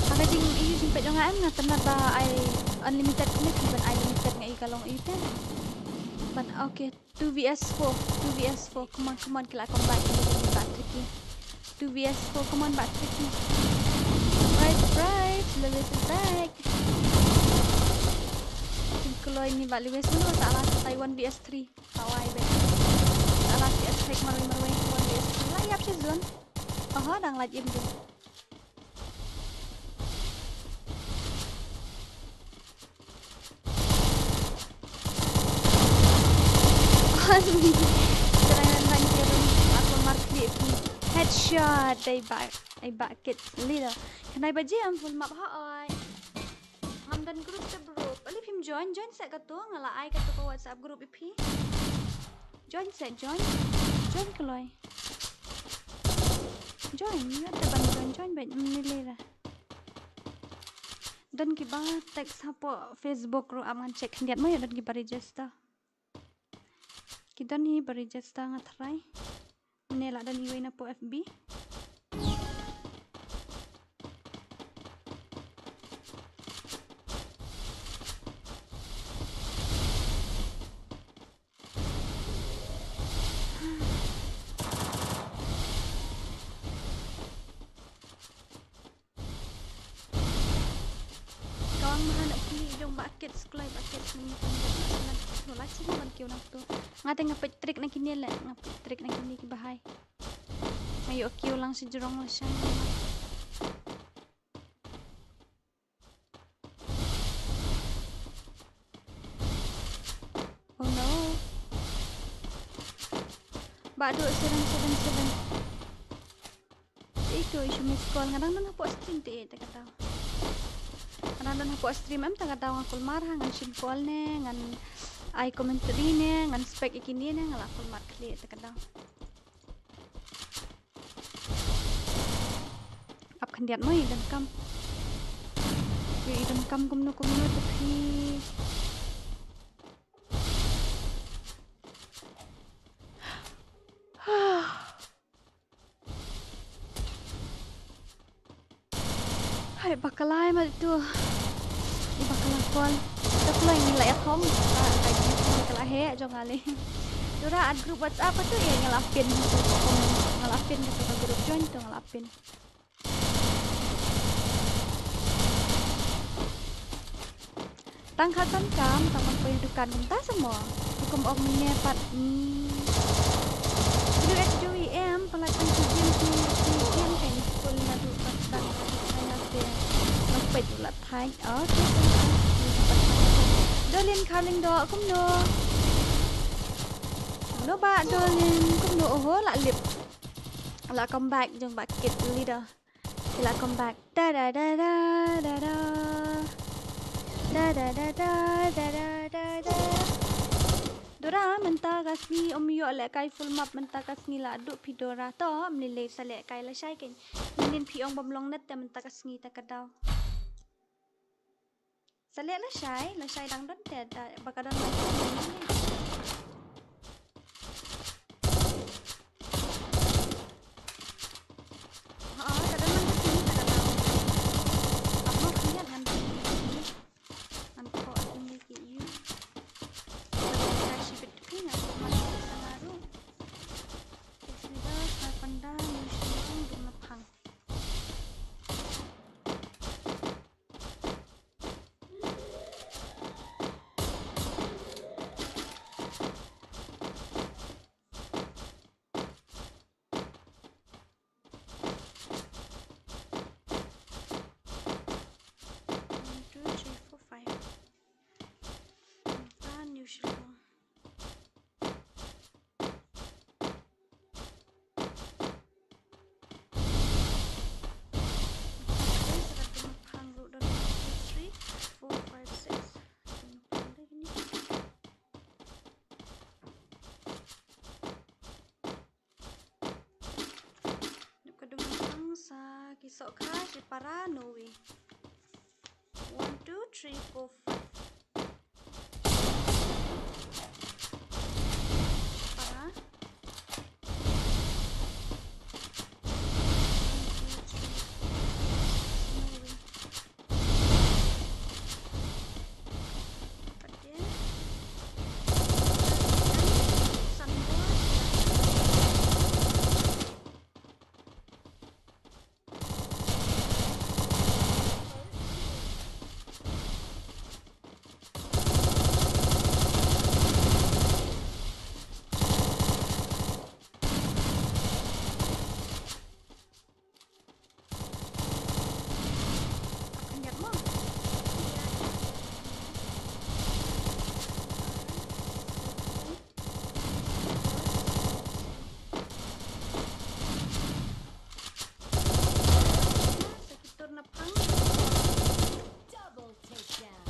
Ha ka jing, i jingpeit jong nga em, nga tynat ba ai unlimited connect, ban ai limited nga i ka long i te. Ban, okay. Two V S four, two V S four, come on, come on, ki la come back, ki la come back, Tricky. Two V S four, come on, back, Tricky. Right, right, Lewis is back. Kin kloi ni Bah Lewis, mano ta la sa tai one V S three. Kawai bet. Ta la V S three marwei marwei, one V S three. La ïap sha zone. Aha, dang la im tu. Headshot, ai Bah, ai Bah Kit Leader. Kane ba jia em full map ha oi. Ngam don group te bro. Ale phim join, join seh kato, nga la ai kato ka WhatsApp group ïa phi. Join seh, join. Join kloi. Join, ïa te ban join, join bad mini lera. Don kiba text hapoh Facebook ruh ap ngan check khyndiat mo, ïa don kiba register. Ki don hi ba register nga tharai. Ne la don iwei na poh F B. Kawang mahan ki jong ba kit sklai ba kit ni. No la chi ban kiu nang tu. Nga te nga peit trick na kine le, nga peit trick na kine ki bahai. Nga ïoh kiu lang shi jrong la shang. Oh no. Ba duk seven seven seven. Ito issue miss call, nga dang don hapoh stream te, te ka daw. Nga dang don hapoh stream em, te ka daw nga kulmar ha, ngan shim call ne, ngan ai commentary ne, ngan spec ïa kine ne, nga la kulmar khlieh te ka daw. Ap khyndiat mo, i donkam. Ïoh i donkam kumno kumno te phi. Hai, bakla ai ma tu. Bakla call. Te kloi ngi la ïa thong. Ai, bakla he jong ale. Dora add group WhatsApp tu, ïa nga la pin. Nga la pin ka group, join tu nga la pin. Tang khat donkam, tang ban poi dukan kumta sa mo. Hukum ong mynne pat, hmm. Dulu et jui em, pala tang ki jin ki, ki em kan. Kul na du pat tang ka na te. Nok pet la thai. Okay. Dolin Carling do, kumno? Kumno ba Dolin, kumno, oho la lip. La come back jong ba kit leader. Ki la come back. Da da da da da da. Da da da da da da da da. Dora, mynta ka sngi ym ïoh lehkai full map, mynta ka sngi la duk phi Dora. To, ym lei lei sa lehkai lashai kein. Mynnin phi ong bym long net te mynta ka sngi te ka daw. Sa leh lashai, lashai dang don te, da, ba ka don lashai. Ha, ka don man ka sini, ka don. Ap mo khyndiat ngan ngan ko at ngi ki yu. Ka shi bit phi ngan ko man ka na ru. Sida ka panda ni shi dum na phang. Soh ka shi para, no way. One, two, three, four, five. Para. One, two, three. No way. Pat ïa. San bor. Double takedown.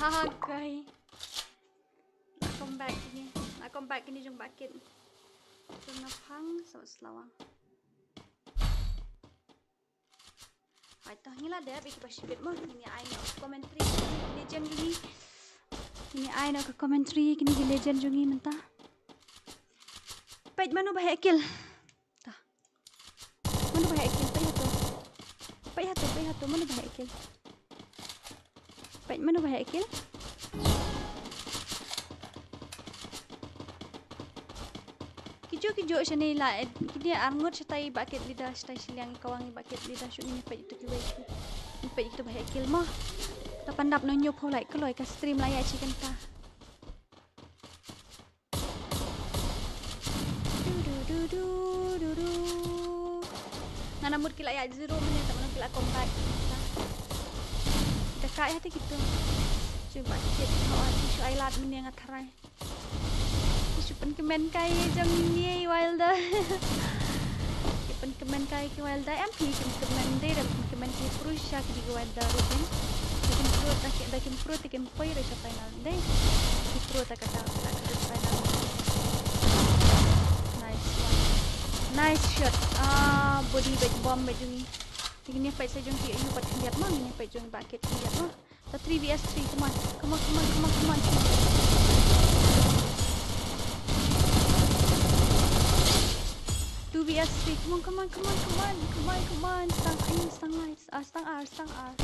Hakai. La combat kine. La combat kine jong Bah Kit. Jong na phang, so slawang. Hai, to ngi la dep ïa kiba shibit mo, ngin ïa ai noh commentary, kine ki legend jong ngi. Ngin ïa ai noh ka commentary, kine ki legend jong ngi mynta. Peit mano ba heh kill. Ta. Mano ba heh kill, peit hato. Peit hato, peit hato, mano ba heh kill. Peit mano ba heh kill. Ki ju, ki ju shane la, eh, kine arngut shatai Bah Kit leader, shatai shiliang i kawang i Bah Kit leader, shu ngin peit ito kiwei. Ngin peit ito ba heh kill mo. Ta pyndap noh ñiew phew like kloi ka stream la ïa chi kynta. Du, du, du, du, du, du. Nga na mut ki la ïa zero mynne, ta mano ki la combat. Da ka ïa te kito. Jong Bah Kit, ha, ki shu ai lad mynne nga tharai. Ki shu pynkmen kai jong ngi Wilder. Ki pynkmen kai ki Wilder, em phi pynkmen de, da pynkmen ki Prussia ki di ki Wilder ruh. Da kim pro ta ki, da kim pro ta kim poi re sha final de. Ki pro ta kata la ka final. Nice one. Nice shot. Ah, body bad bomb bad jong ngi. Ngin ïa peit sa jong ki ayu pat khyndiat ma, ngin ïa peit jong Bah Kit khyndiat ma. Ta three V S three, come on. Come on, come on, come on, come on, come on. Two V S three, come on, come on, come on, come on, come on, come on. Stang, ay, stang, nice. Ah, stang, ah, stang, ah.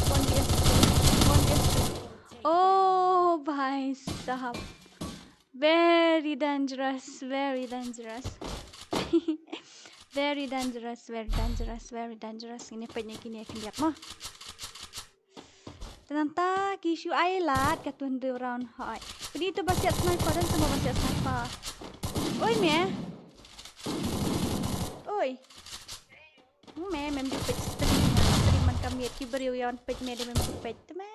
One V S three, one V S three. Oh, bhai sahab. Very dangerous, very dangerous. Very dangerous, very dangerous, very dangerous. Ngin ïa peit ne kine khyndiat mo. Te nangta ki shu ai lad ka twenty round hoi. Pynban ito ba siat sniper, don tang ba siat sniper. Oi me. Oi. Me, mem ju peit stream, stream man ka miet ki briew ïa wan peit me de mem ju peit te me.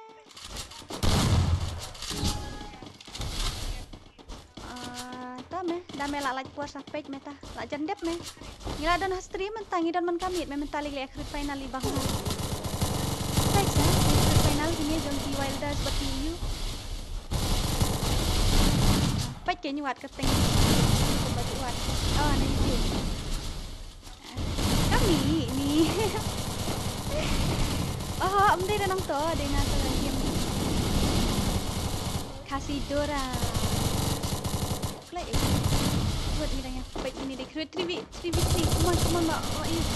Ah, ta me, da me la lait por sa peit me ta, la jan dep me. Ngi la don ha stream mynta, ngi don man ka miet me mynta, lei lei khrit final i bang ha. Peit sa, khrit final kine jong ki Wilders bad ki U. Peit ke ñu wat ka teng. Kumba ju wat. Oh, na YouTube. Kami ni. Oh, em dei da nangto, dei na to game. Khasi Dora. Kloi eh. Buat ni dang ya. Peit ini dei create three v three. Come on, come on, ba. Oh, is.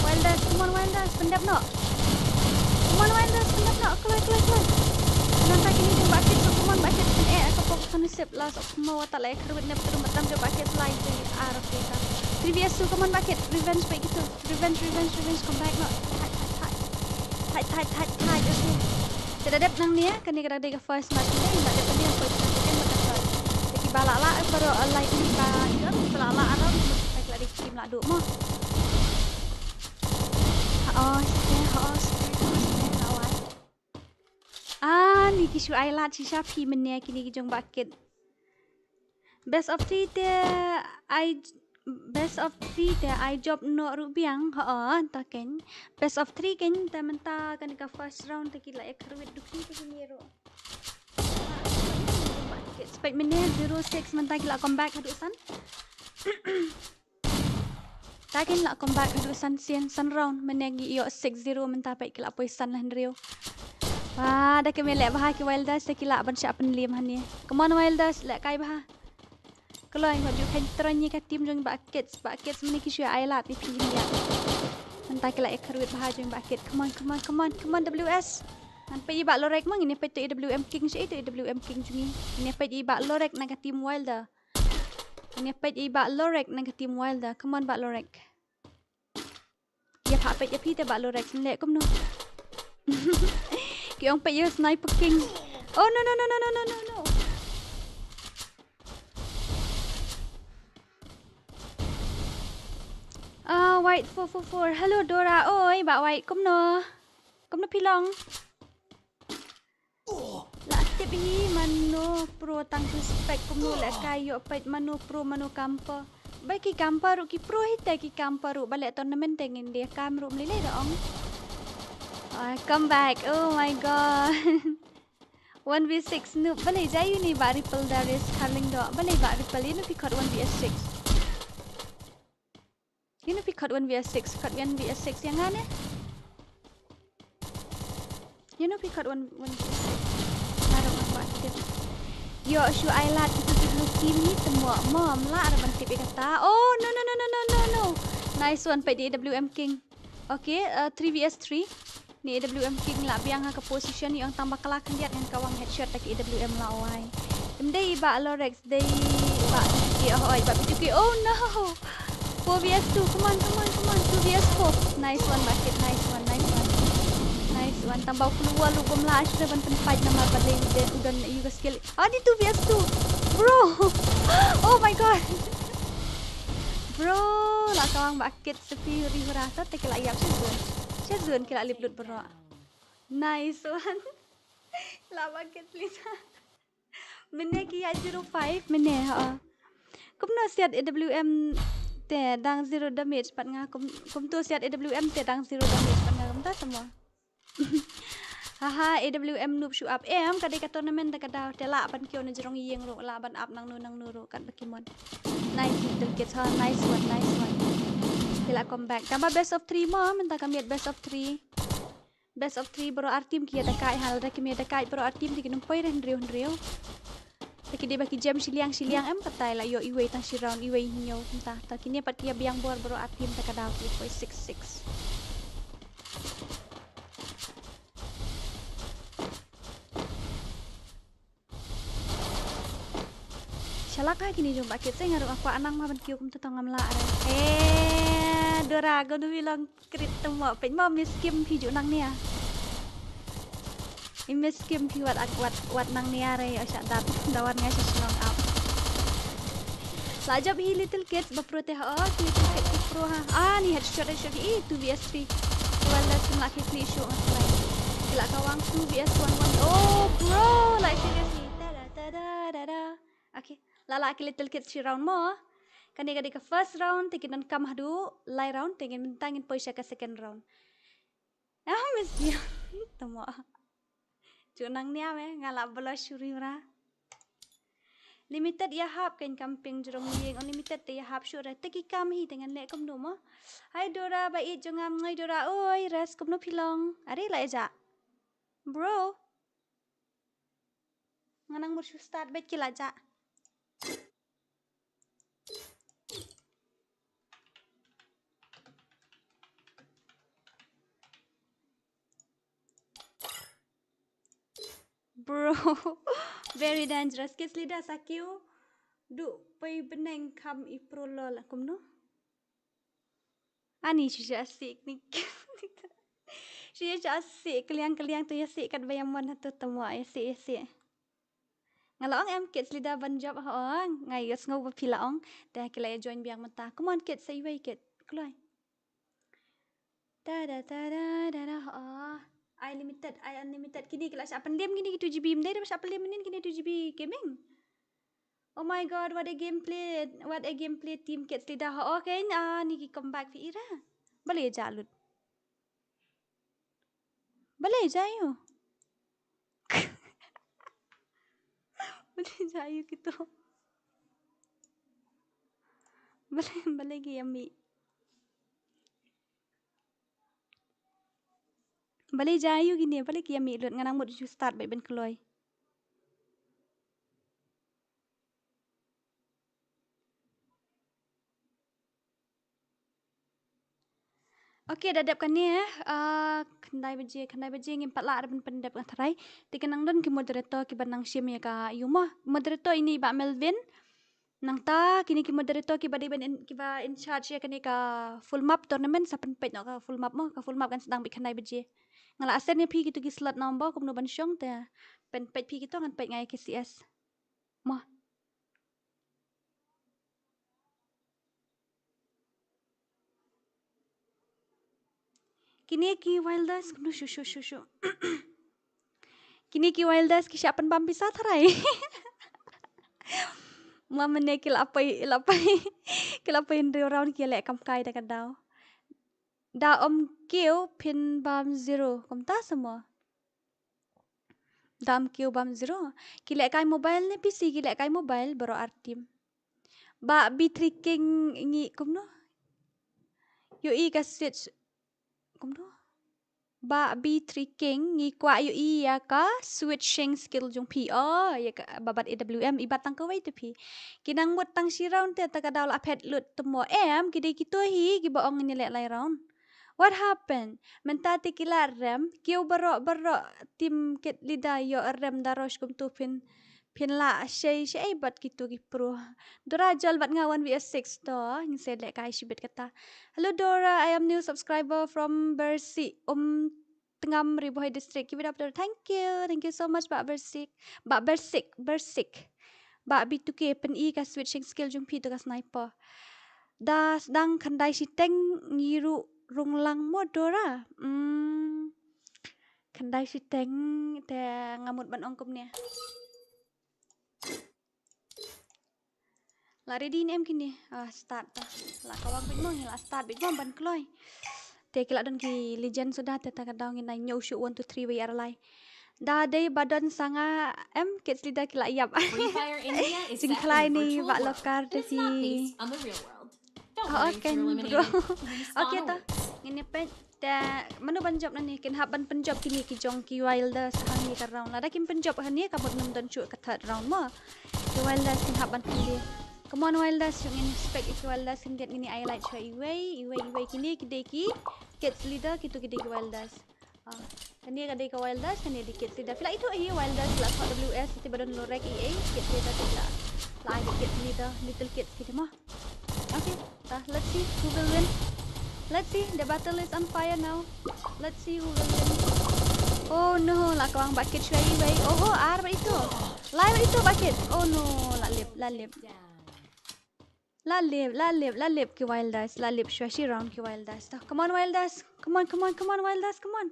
Wilders, come on, Wilders. Pyndep noh. Come on, Wilders. Pyndep noh. Kloi, kloi, kloi. Nangta kini jong Bah Kit, so come on, Bah Kit. Pyn eh, ka pok ka nasib la, so come on, wat la eh, kyrwit ne, pynrem, pynrem jong Bah Kit, slide jong ar, okay, ta. Three v two, come on, Bah Kit. Revenge, bad gitu. Revenge, revenge, revenge. Come back, noh. Hide, hide, hide. Hide, hide, hide, hide. Okay. Te da dep nangne, kane ka dang dei ka first match ne, nga dep nangne ka first match, second match ka third. Te kiba la lah, baroh, uh, like ni ba, ito, kiba la lah, around, kiba la dei team la duh mo. Ha, oh, ste, ha, oh, ste, ha, oh, ste, la wai. Ah, ni ki shu ai lad shisha phi mynne kine ki jong Bah Kit. Best of three te ai, best of three te ai jop noh ruh biang, ha, oh, ta ken. Best of three ken te mynta kane ka first round te ki la ïa kyrwit dukhi te kine ruh. Spike mynne zero six mynta ki la comeback haduh san. Ta kin la comeback haduh san sien san round mynne ngi ïoh six zero mynta peit ki la poi san la hynriew. Wah, da kmie leh bha ki Wilders te ki lah ban shah pynliem hangne. Come on Wilders, leh kai bha. Kloi ngot ju khein troiñ ïa ka team jong Bah Kids, Bah Kids mynne ki shu ai lad ïa phi ïa. Mynta ki la ïa kyrwit bha jong Bah Kids. Come on, come on, come on, come on W S. Ngan peit ïa Bah Lorek ma, ngin ïa peit to A W M King sha, to A W M King jong ngi. Ngin ïa peit ïa Bah Lorek na ka team Wilder. Ngin ïa peit ïa Bah Lorek na ka team Wilder. Come on Bah Lorek. Ïa pha peit ïa phi te Bah Lorek, leh kumno. Ki ong peit ïa Sniper King. Oh no no no no no no no no. Ah, White four four four. Hello Dora. Oi, Bah White, kumno? Kumno phi long? La tip hi mano pro tang suspect kumno leh kai ïoh peit mano pro mano camper. Ba ki camper ruh ki pro hi te ki camper ruh ba leh tournament te ngin leh kam ruh mlei lei da ong. Ah, come back. Oh my god. One v six noob. Balei jai uni Bah Ripple Darius Carling do. Balei Bah Ripple ïa nu phi khot one v six. Ïa nu phi khot one v six, khot one v six ïa nga ne. Ïa nu phi khot one, one v six. Nga ruh nga kwah tip. Ïoh shu ai lad ïa ki blue team hi te mo mom lah ruh ban tip ïa kata. Oh no no no no no no no. Nice one peit ïa A W M King. Okay, uh, three v three. Ni A W M King lah biang ha ka position ïa ong tang bakla khyndiat ngan kawang headshot da ki A W M la wai. Ym dei i Bah Lorex dei i Bah B two K, oh, oh, i Bah B two K. Oh no. Four v two. Come on, come on, come on. Two v four. Nice one, Bah Kit. Nice one, nice one. Nice one. Tang ba u kloi u bym lah shuh ban pynpait namar ba dei u don ïa ka skill. Ah, ni two v two. Bro. Oh my god. Bro, la kawang Bah Kit. Sepi huri hura sa te ki la ïap sha zone. Sha zone ki la lip lut baroh. Nice one. La Bah Kit lisa. Mynne ki ïa zero five mynne ha. Kumno siat A W M te dang zero damage pat nga kum, kumto siat A W M te dang zero damage pat nga kumta semua. Haha, A W M noob shu ap em, ka dei ka tournament da ka daw te lah ban kiew na jrong ïing ruh, lah ban ap nangno nangno ruh kat ba ki mon. Nice little kids, ha, nice one, nice one. Ki la comeback. Tang ba best of three mo, mynta ka miet best of three. Best of three baroh ar team ki ïa da kai, ha, lada kim ïa da kai baroh ar team te kin ym poi re hynriew hynriew. Te ki dei ba ki jem shiliang shiliang em, katai la ïoh iwei tang shi round iwei hynñiew kumta. Te kine pat ki ïa biang bor baroh ar team te ka daw ki poi six six. Shalak ha kine jong Bah Kit, sa nga ruh nga kwah nang ma ban kiew kumta tang ngam lah re. Eh, Dora, ko du long krit tang mo, peit mo miss kim phi ju nang nia. I miss kim phi wat ak-, wat, wat nang nia re, o sha dat, da wan nga sha shnong ap. La jop hi little kids ba pro te ha, oh, ki little kids ki pro ha. Ah, ni headshot, headshot, eh, two v three. Well, that's not like he shu ngan slide. Ki la kawang two v one one. Oh, bro, like seriously. Ta da, ta da, da, da. Okay. La la ki little kids shi round mo. Kane ka dei ka first round, te ki donkam haduh lai round, te ngin mynta ngin poi sha ka second round. Ah, miss dia. Tamo. Ju nang nia me, nga la blush shuri bra. Limited ïa hap kan camping jrong ïing, unlimited te ïa hap shuh re, te ki kam hi te ngan leh kumno mo. Hai Dora, ba ïeit jong nga, ngai Dora, oi, res kumno phi long. Are la ïa ja. Bro. Nga nang mur shu start bad ki la ja. Bro, very dangerous. Kids leader sa kiew. Du poi bneng kham i pro lol kumno. Ani shisha sik ni. Shisha sik kliang kliang tu ïa sik kat ba ïa mon tu tamo ïa sik ïa sik. Nga la ong em kids leader ban jop ha ong. Nga ïa sngew ba phi la ong. Te ki la ïa join biang mynta. Come on kids, sa iwei kid. Kloi. Ta da ta da da da ha. I limited, I unlimited. Kini ki la sha pynliem kini ki two G B. Mdei da ba sha pynliem mynnin kini two G B gaming. Oh my god, what a gameplay. What a gameplay team kids leader ha. Okay, ah, ni ki comeback fi ira. Balei ja lut. Balei ja yu. Jia ïa kito. Balei, balei ki ïa mih. Balei jia ïa kine, balei ki ïa mih lut, nga nang mut ju start beit ban kloi. Okay, da dep kane, eh, ah, khyndai baje, khyndai baje ngim pat lah ban pyndep nga tharai. Te ka nang don ki moderator kiba nang shim ïa ka ïu mo. Moderator ine i Bah Melvin. Nangta kine ki moderator kiba dei ban in, kiba in charge ïa kane ka full map tournament sa pynpeit noh ka full map mo, ka full map kan sdang beit khyndai baje. Nga la send ïa phi kito ki slot number kumno ban shong te pynpeit phi kito ngan peit nga ïa K C S. Mo. Kine ki Wilders, kumno shu, shu, shu, shu. Kine ki Wilders ki shah pynbam pisa tharai. Ma mane ki la poi, la poi. Ki la poi hynriew round ki leh kam kai da ka daw. Da ym kiew phin bam zero. Kumta sa mo. Da ym kiew bam zero. Ki leh kai mobile ne P C, ki leh kai mobile baroh ar team. Bah B three King ngi kumno? Ïohi ka switch kumno? Bah B three King ngi kwah ïohi ïa ka switching skill jong phi. Oh, ïa ka ba bat A W M i bat tang kawei te phi. Ki nang mut tang shi round te ta ka daw la phet lut te mo em, ki dei kito hi kiba ong ngin ïa leh lai round. What happened? Mynta te ki la rem, kiew baroh baroh team kit leader ïoh rem da rush kumto phin, phin la shei shei bad kito ki pro. Dora jol bad nga one V S six to, ngin sa leh kai shibit kata. Hello Dora, I am new subscriber from Bersi, Umtngam, Ri Bhoi District. Keep it up Dora. Thank you. Thank you so much Bah Bersik. Bah Bersik, Bersik. Bah B two K pyn-i ka switching skill jong phi to ka sniper. Da sdang khyndai shiteng ngi ruh rung lang mo Dora. Hmm. Khyndai shiteng te nga mut ban ong kumne. La ready ne em kine? Ah, start ta. La kawang beit mo, ngi la start beit mo ban kloi. Te ki la don ki legend suda te ta ka daw ngin ai ñiew shuh one two three wei ar lai. Da dei ba don sa nga em, kids leader ki la ïap. Free Fire India is set in a virtual world, but it's not based on the real world. Don't worry if you're eliminated. Respawn alerts. Okay ta. Ngin ïa peit. Te mano ban jop nangne, kin hap ban pynjop kine ki jong ki Wilders hangne ka round. Lada kim pynjop hangne ka mut ngim don shuh ka third round mo. Ki Wilders kin hap ban pynjop. Come on Wilders, shu ngin expect ïa ki Wilders kin get ngin ïa highlight shuwa iwei, iwei, iwei kine ki dei ki kids leader, kito ki dei ki Wilders. Ah, kane ka dei ka Wilders, kane dei kids leader. Phi la ithuh hi Wilders la thoh W S te ba don lorek ei ei, kids leader te la. La ai kids leader, little kids kine mo. Okay, ta, let's see who will win. Let's see, the battle is on fire now. Let's see who will win. Oh no, la kawang ba kit shuwa iwei. Oh ho, ar ba ito. Lai ba ito ba kit. Oh no, la lip, la lip. La lip, la lip, la lip ki Wilders, la lip shuwa shi round ki Wilders. Ta, come on Wilders. Come on, come on, come on Wilders, come on.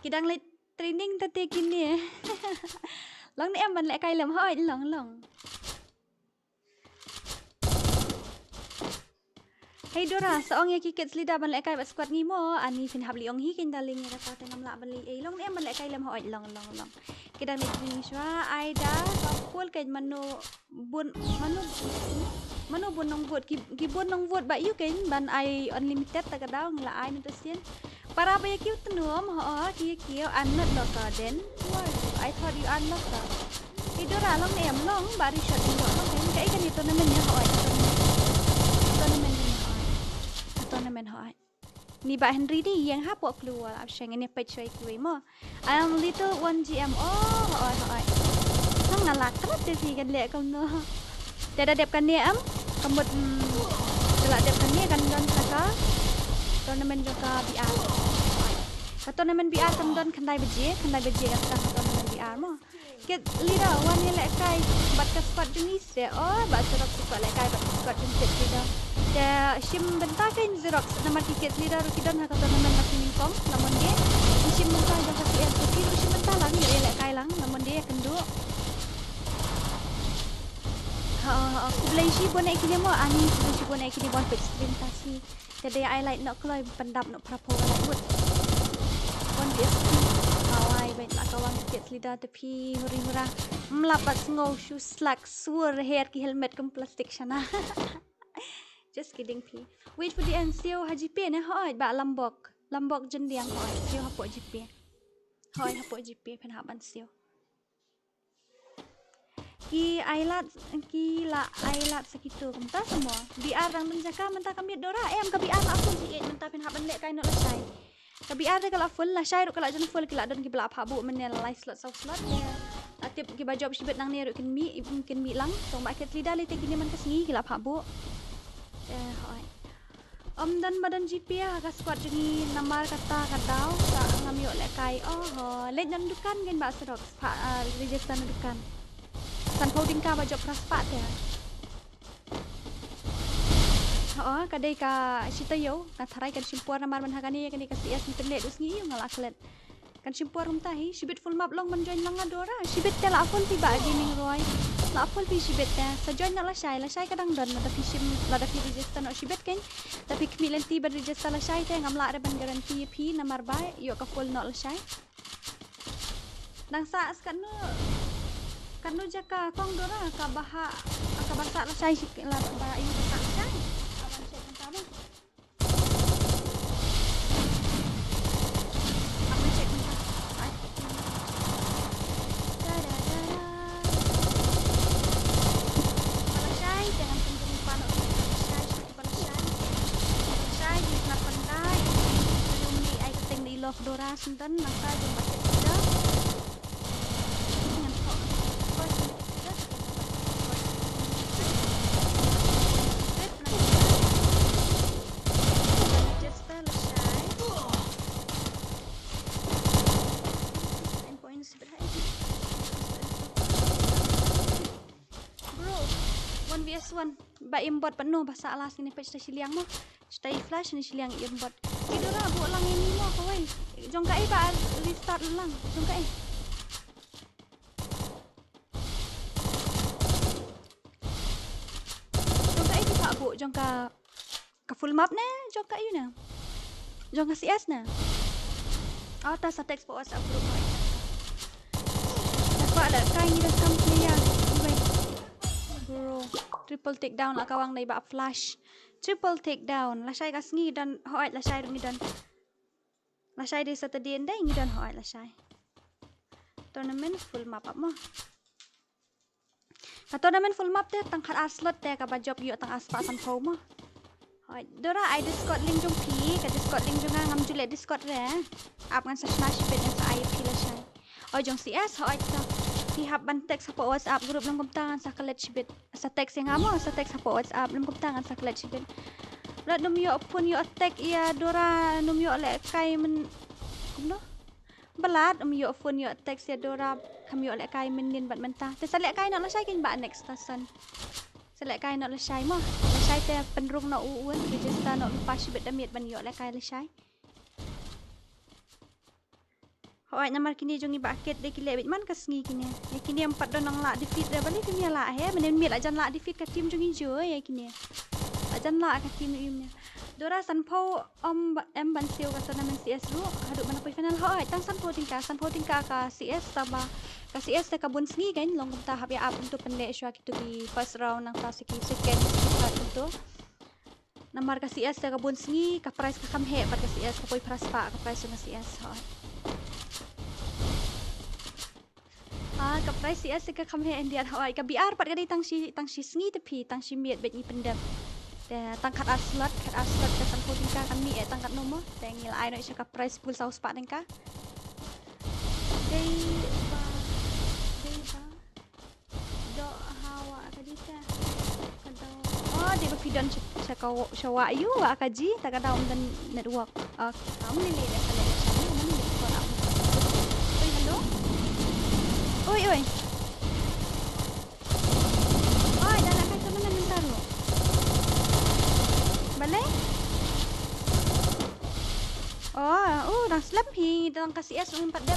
Ki dang leit training ta te kine. Long ne em ban lehkai lem hoi, long, long. Hei Dora, sa ong ïa ki kids leader ban lehkai bad squad ngi mo, ani phin hap leh ong hi kein darling ïa kata te ngam lah ban leh ei long ne em ban lehkai lem hoi long long long. Ki dang leh training shuwa, ai da, ka full kein mano bun, mano, mano bun nong vote, ki, ki bun nong vote ba ïu kein ban ai unlimited ta ka daw ngi la ai nang to sien. Para ba ïa kiew tnum, ho, ki ïa kiew, I'm not local then. Who are you? I thought you are local. Hi Dora long ne em long, ba ri shot in long ne em, kaei kane tournament ne hoi. Tournament ne hoi. Tournament hoi. Ni ba Henry di ïeng hapoh klur wal ap sheng ne peit shoi kiwei mo. I am little one G M. Oh, hoi, hoi. Nang nga lak krat te phi kan leh kumno. Te da dep kane em, ka mut, mm, te la dep kane kan don sa ka tournament jong ka B R. Ka tournament B R kan don khyndai baje, khyndai baje kan sa ka tournament B R mo. Kit leader, wan ïa lehkai bad ka squad jong ngi se, oh, ba Xerox squad lehkai bad ka squad jong kit leader. Te shim bynta kein Xerox, namar ki kit leader ruh ki don ha ka tournament na ki nyngkong, la mon de. Shim bynta jong ka T L T P ruh shim bynta lang, ïa lehkai lang, la mon de, ïa kynduh. Ha, ha, ha, khublei shibun eh kine mo, ani khublei shibun eh kine ban peit stream ta shi. Te dei ai light noh kloi pyndap noh phra phew ka light mut. One V S two. Hawai beit la ka wan kit Da te phi huri hura. Mlap bat sngew shu slak sur her ki helmet kum plastik shana. Just kidding phi. Wait for the end, siew ha G P ne hoi ba lambok. Lambok jendiang hoi. Siew hapoh G P. Hoi hapoh G P phin hap ban siew. Ki ai lad, ki la ai lad sa kito kumta sa mo. B R dang dang jaka mynta ka miet Dora. Em ka B R la full G eight mynta phin hap ban leh kai noh lashai. Ka B R de ka la full, lashai ruh ka la jan full, ki la don ki ba la phah buh mynne la lai slot saw slot. La tip ki ba jop shibit nangne ruh kin mih, kin mih lang. Tang ba kit lida lite kine man ka sngi ki la phah buh. Eh, hoi. Ym don ba don G P ha ka squad jong ngi namar kata ka daw sa ngam ïoh lehkai. Oh, ho. Leit na dukan ngan ba surok. Pha, ah, register na dukan. Sanphew tyngka ba jop phra spah te. Ho, ka dei ka shi taïew, nga tharai kan shim por namar ban ha kane, kane ka C S ngi pynleh du sngi ïa nga la klet. Kan shim por kumta hi, shibit full map long ban join lang nga Dora. Shibit te la full phi ba gaming roi. La full phi shibit te. Sa join noh lashai, lashai ka dang don, lada phi shim, lada phi register noh shibit kein. Da phi khmih lynti ban register lashai te ngam lah re ban guarantee phi namar ba ïoh ka full noh lashai. Nang sah skat nu. Kat nu jaka kong Dora ka baha, ka basah lashai shi la ba ïoh basah lashai. Awan check kumta ba. Aku check kumta. Ai. Da, da, da, da. Balashai, jangan tunggu lupa nak balashai, balashai. Balashai, di kenapa ndai? Belum di ai keting di love Dora, senten, maka jom pakai tiga. Jangan kok. Kok sini tiga, Just a little shy. Nine points, but hey. Bro, one v one. Ba aimbot pat no, ba sa last ini page ta shiliang mo. Stay flash ni shiliang aimbot. Ki Dora buh lang ini mo kawei. Jong ka ai ba restart lang. Jong ka ai. Jong ka ai ki ba buh, jong ka Ka full map ne, jong ka aïu ne? Jong ka C S ne? Oh, ta sa text pa WhatsApp group. Ta pa da kai ngi da kam player. Bro, triple takedown la ka wang dei ba flash. Triple takedown. Lashai ka sngi don, hoi lashai ngi don. Lashai dei Saturday ndai ngi don hoi lashai. Tournament full map up mo. Ka tournament full map te tang khat ar slot te kaba jop ïoh tang ar spah sanphew mo. Hoi, Dora ai Discord link jong phi, ka Discord link jong nga ngam ju leh Discord re. Ap ngan sa shna shibit ngan sa ai phi lashai. Oi jong C S hoi ta. Phi hap ban text hapoh WhatsApp group nang kumta ngan sa klet shibit. Sa text ïa nga mo, sa text hapoh WhatsApp nang kumta ngan sa klet shibit. Rat num ïoh phone ïoh text ïa Dora num ïoh leh kai men kumno? Ba lad, um ïoh phone ïoh text ïa Dora, kam ïoh lehkai mynnin bad mynta. Te sa lehkai noh lashai kein ba next season. Sa lehkai noh lashai mo. Lashai te pynrung noh u un, register noh lypa shibit da miet ban ïoh lehkai lashai. Hoi namar kine jong ngi ba kit de ki leh bit man ka sngi kine. Ïa kine em pat don nang lah defeat re balei kim ïa lah he, mynnin miet la jan lah defeat ka team jong ngi jo ïa kine. La jan lah ka team im ne. Dora sanphew Ym ba, em ban siew ka tournament C S ruh haduh ban poi final hoi tang sanphew tyngka, sanphew tyngka ka C S taba ka C S te ka bun sngi kein long kumta hap ïa ap ntu pynleh shuwa kitu ki first round nangta sa ki second, ki third ntu. Namar ka C S te ka bun sngi ka prize ka kham heh bad ka C S ka poi phra spah ka prize jong ka C S hoi. Ah, ka prize C S ka kham heh India hoi ka B R pat ka dei tang shi, tang shi sngi te phi, tang shi miet bad ngi pyndep. Te tang khat ar slot, khat ar slot ka sanphew tyngka kan mih eh tang katno mo. Te ngi la ai noh sha ka prize pool saw spah tyngka. Dei ba, dei ba. Doh hawa ka dei te. Ka doh. Oh, dei ba phi don sha, sha ka wa, sha wa ïu wa ka ji, ta ka daw ym don network. Okay, ka ym lei lei da ka lei da ka lei, ym lei lei ka lei. Oi, hello? Oi, oi. Oi, da la ka tournament mynta ruh. Balei? Oh, uh, dang slem hi, dang ka C S um pat dep.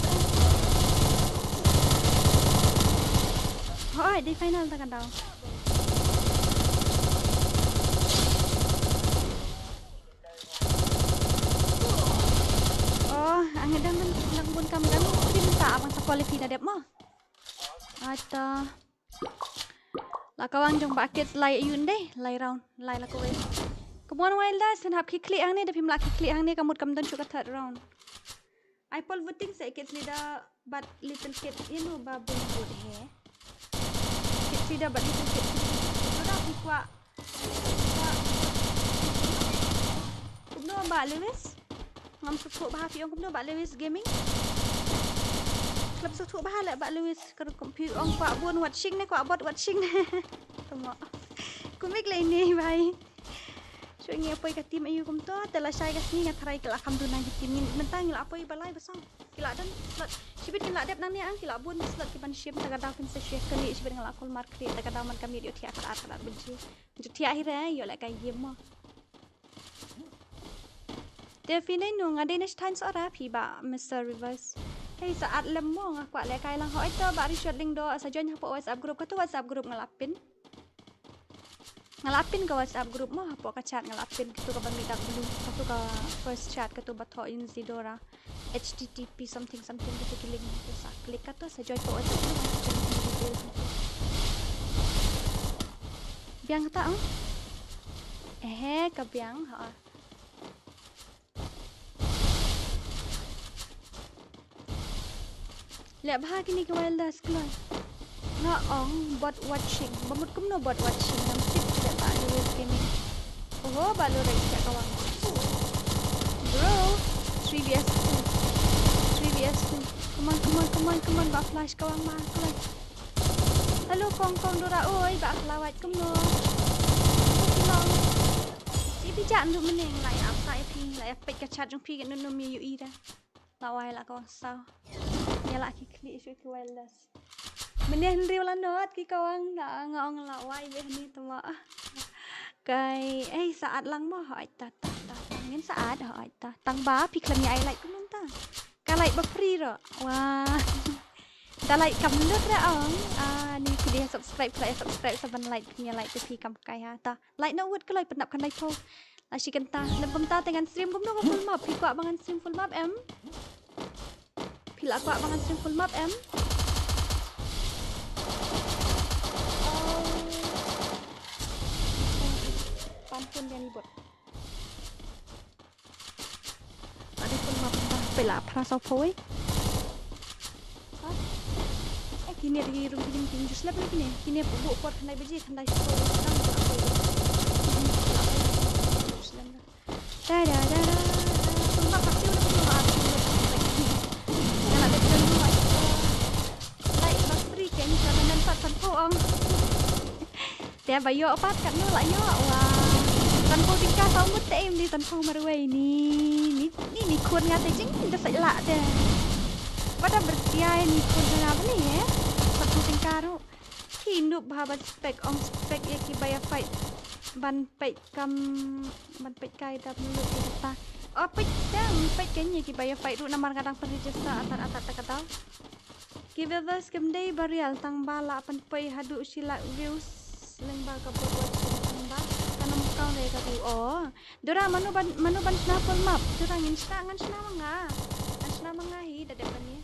Oi, dei final ta ka daw. Oh, ang dang dang bun kam dang. Phi mynta abang sa Quality da dep mo. Ata. La kawang jong ba kit lai yun dei, lai round, lai la kawei. Come on, Wilder, sngap ki klik hangne, da phim lah ki klik hangne, ka mut kam don shuh ka third round. Ai pol voting sa kit leader, but little kid, you know, ba bun vote he. Kit leader, but little kid. Kumno da phi kwah. Kumno ba Lewis? Ngam sngewthuh bha phi ong kumno ba Lewis Gaming. Khlem sngewthuh bha leh ba Lewis, ka rukom phi ong kwah bun watching ne, kwah bot watching ne. Tama. Kumik lei ne bhai. Shu ngi apoi ka team ayu kumto, te la shai ka sngi nga tharai ki la kham duna ki team ngin, mynta ngi la apoi ba lai ba song. Ki la don slot. Shibit kin la dep nangne ang, ki la bun slot ki ban shim, ta ka daw kin sa shim kane, shibit nga la call mar kane, ta ka daw man ka miet ïoh thiah ka ar ka ar baje. Ju thiah hi re, ïoh leh ka game mo. Te phi ne nu nga dei na shtaiñ sora phi ba Mister Reverse. Hei sa at lem mo nga kwah leh kai lang hoi to ba ri shot ling do sa join hapoh WhatsApp group, kato WhatsApp group nga la pin. Nga la pin ka WhatsApp group mo hapoh ka chat nga la pin kato ka ba mih dak blue, kato ka first chat kato ba thoh in Zidora. H T T P something something kato ki link kato sa klik kato sa join hapoh WhatsApp group. Biang kata, oh? Eh, ka biang, ha. Leh bha kine ki Wilder skloi. Nga ong bot watching. Ba mut kumno bot watching. Ngam tip leh ba Lewis Gaming. Oho, ba Lewis ka wang. Bro, three v s two. Three v s two. Come on, come on, come on, come on. Ba flash ka wang ma kloi. Hello, kong kong Dora oi, ba khlawait kumno. Kumno. Ibi jan du meneng lai apa ipi lai apa ka chat jong pi nunum yu ira. La wai la ka wang saw. Ïa la ki kli shu ki Wilder. Mynne hynriew la not ki ka wang da nga ong la wai be hynne tama. Kai, eh, saat lang mo, hoi, ta, ta, ta, ta. Ngin saat, hoi, ta. Tang ba, phi khlem ïa ai like kumno ta. Ka like ba free ro. Wah. Da like kam lut ra ong. Ah, ni ki dei subscribe, like subscribe, sa ban like, phi ïa like, te phi kam kai ha. Ta. Like na wut ka lai pynap kan lai pho. La shi kynta. Lem kumta te ngan stream kumno ka full map. Phi kwah ba ngan stream full map em? Phi la kwah ba ngan stream full map em? Oh. Pan pun biang ni bot. Ade pun ma pun ba pela phra saw poi. Ha? Eh, kine ri rum kine kin just lap kine. Kine bu bu por khandai baje khandai saw poi. Da da da da. Pun ma pasti udah pun ma. Ngala da pun ma. Lai ba free ken sa nan pat pan pho ong. Te ba ïoh pat katno la ïoh wa. Sanphew tyngka saw ngut te im di sanphew marwei ni. Ni ni ni khun nga te jing da sa la te. Ba da bertia ni khun nga ba ni eh. Sanphew tyngka ruh. Ki nup ha ban spek ong spek ïa ki ba ïa fight. Ban peit kam ban peit kai da mulut ïa ta. Oh peit dang peit kane ki ba ïa fight ruh namar nga dang pynregister atat atat ta ka daw. Ki viewers kim dei ba rial tang ba la pynpoi haduh shi lak views lyngba ka bot watching tang ba kan ym count re ka view. Oh. Dora mano ban mano ban shna full map. Dora ngin shna ngan shna ma nga. Ngan shna ma nga hi da dep kane.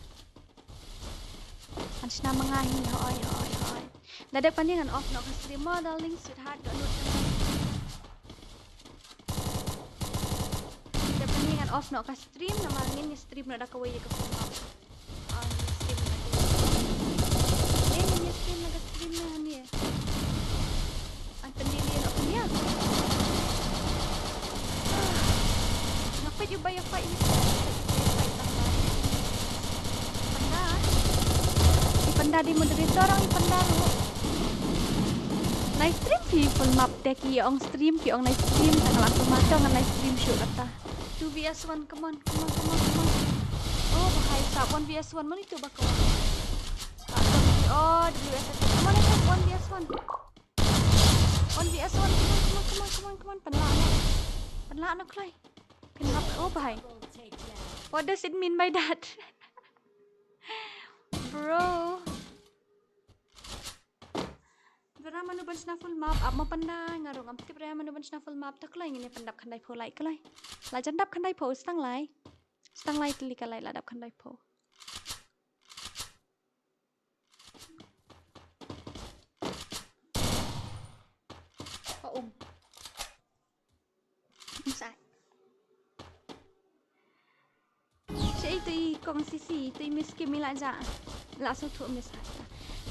Ngan shna ma nga hi hoi hoi hoi. Da dep kane ngan off noh ka stream mo darling sweetheart doh lut. Da dep kane ngan off noh ka stream namar ngin ïa stream noh da kawei ïa ka full map. Ah, stream na ka. Ni ni stream na ka stream na ni. An pendili na punya. Ngapa juga ya fight ni? Panda. Di panda di moderator ang di panda lu. Live stream ki full map te ki ong stream ki ong live stream tang langsung mato ngan live stream show kata. Two v s one, come on, come on, come on, come on. Oh, bahai sap one v s one, mana itu bakal? Oh, W S S, come on, come on, one v s one. One v s one, come on, come on, come on, come on, come on. Pynlah noh. Pynlah noh kloi. Pynlah, oh, bahai. What does it mean by that? Bro. Vera manu ban shna full map, ap ma panda, nga rung am tip re manu ban shna full map, ta kloi ngin ïa pyndap khandai pho lai kloi. La jan dap khandai pho, stang lai. Stang lai tylli ka lai la dap khandai pho. Te i kong sisi, te i Miss Kim i la jah. La sngewthuh Miss Hata.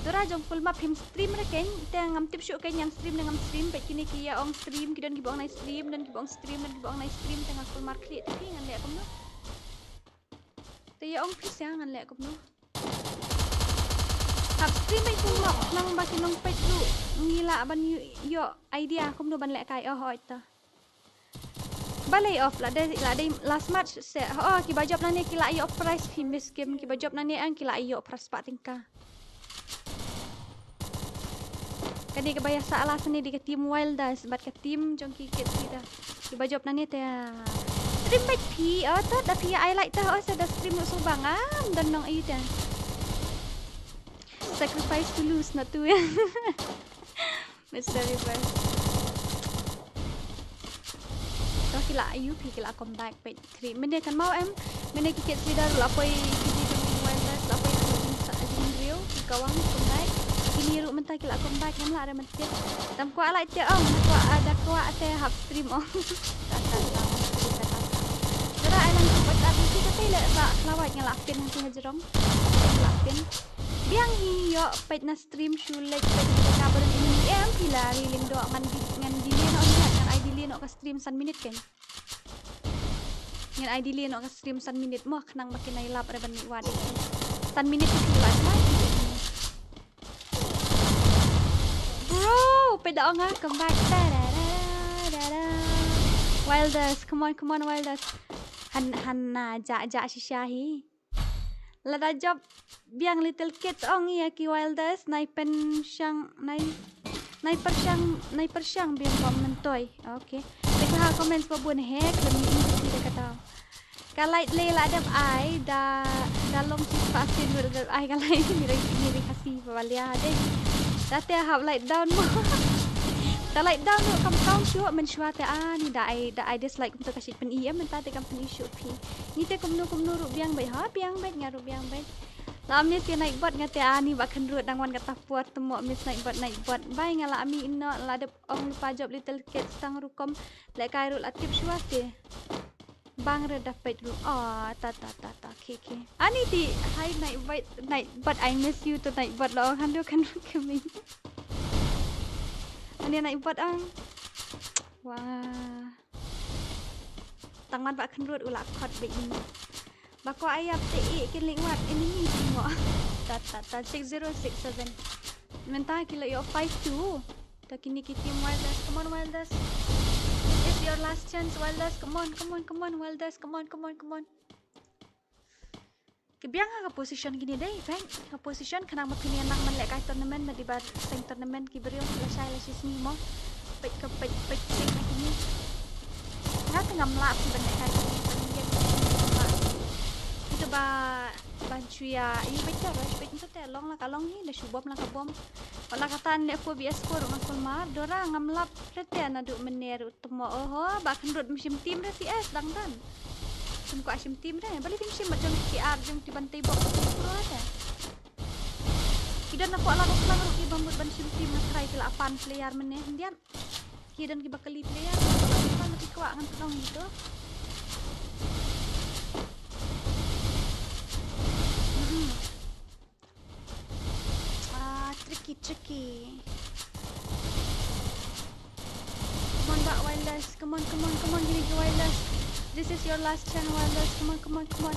Dora jong full map phim stream re kein, te ngam tip shuh kein ïa ngam stream ne ngam stream, peit kine ki ïa ong stream, ki don kiba ong nai stream, don kiba ong stream, don kiba ong nai stream, te nga kulmar khlieh te phi ngan leh kumno. Te ïa ong phi sha ngan leh kumno. Hap stream beit kumno, nang ba ki nongpeit ruh ngi lah ban ïoh, ïoh idea kumno ban lehkai, oh, hooid ta. Balei off, la dei, la dei last match se, oh, kiba jop nangne ki la ïoh prize, phi Miss Kim, kiba jop nangne ang ki la ïoh prize spah tyngka. Kane kaba ïa sah last ne dei ka team Wilders bad ka team jong ki Kids Leader. Kiba jop nangne te. Stream beit phi, oh, ta da phi ïa ai like ta, oh, sa da stream ruh suba ngam don nong ïa te. Sacrifice to lose, not to win. Mister Reverse. To ki la ïoh phi ki la come back peit. Three. Mynne kan mau em. Mynne ki Kids Leader ruh la poi ki jong Wilders, la poi ki jong sa jong Rio, ki Kawang, come back. Kine ruh mynta ki la come back, ngam lah re mynta. Tam kwah like te ong, kwah, ah, da kwah te hap stream ong. Ta ta ta. Ta ta ta. Jera ai lang tu pat ati ki kata le ba lawat nga la pin hangtu hajrong. La pin. Biang hi ïoh peit na stream shu leit peit ka ka baron ini em phi la ri ling doh ngan di, ngan delay noh, ngan ai delay noh ka stream san minit kein. Ngan ai delay noh ka stream san minit mo khnang ba kin ai lap re ban mih wad. San minit phi la sma. Bro, peit da ong ah, come back. Ta da da da da. Wilders, come on, come on, Wilders. Han, han na ja, ja shisha hi. Lada jop biang Little Kids ong ïa ki Wilders, nai pynshang, nai, nai pyrshang, nai pyrshang biang bom myntoi. Okay. Te ka ha comments ba bun hek, lem ni ing ki da kata. Ka light le la dep ai, da, da long ki pa sin ru dep ai ka light ni ri, ni ri kasi ba lia dei. Da te hap light down mo. Da light down mo kam count shuh, mynshuwa te ani da ai, da ai dislike kumta ka shit pyn-i em, mynta te kam pyn-i shuh phi. Ngi te kumno kumno ruh biang beit, ha, biang beit, nga ruh biang beit. La miss ïa Nightbot nga te ani ba khynrut dang wan kata por te mo miss Nightbot, Nightbot. Bai nga la mih noh, la dep ong lypa jop Little Kids tang rukom lehkai ruh la tip shuwa te. Bang re da peit ruh. Oh, ta, ta, ta, ta, okay, okay. Ani ti, hi Nightbot, Nightbot, I miss you to Nightbot lo, handu kan kami. Ani Nightbot ang. Wah. Tang wan ba khynrut u la khot beit ini. Ba ko ayap te i kin ling wat ini ni mo. Ta, ta, ta, six zero six seven. Mynta ki la ïoh five two. Ta kine ki team Wilders. Come on, Wilders. This is your last chance, Wilders. Come on, come on, come on, Wilders. Come on, come on, come on. Ki biang ha ka position kine dei, peit. Ka position khnang ba phin ïa nang ban lehkai tournament, ba dei ba seng tournament ki briew, lashai lashisngi mo. Peit ka peit, peit, peit na kine. Nga te ngam lah phi ban lehkai tournament, ban ïa ki ba, ito ba, ban shu ïa, ïa peit ka rush, peit nto te long la ka long hi, da shu bom la ka bom. Wat la kata ne four V S four ruh nga kulmar, Dora ngam lap re te naduh mynne ruh te mo, oho, ba khynrut ym shim team re C S dang dan. Shim kwah shim team re, balei phim shim bad jong ki ar jong ki ban tei bok ki pro re te. Ki don na kwah la ko klang ruh ki bam bud ban shim team na try ki la pan player mynne, hyndiat. Ki don kiba kali player, kiba la ki kwah ngan pynong gitu. Mhm. Ah, tricky, tricky. Come on, ba, Wilders. Come on, come on, come on, give me the Wilders. This is your last chance, Wilders. Come on, come on, come on.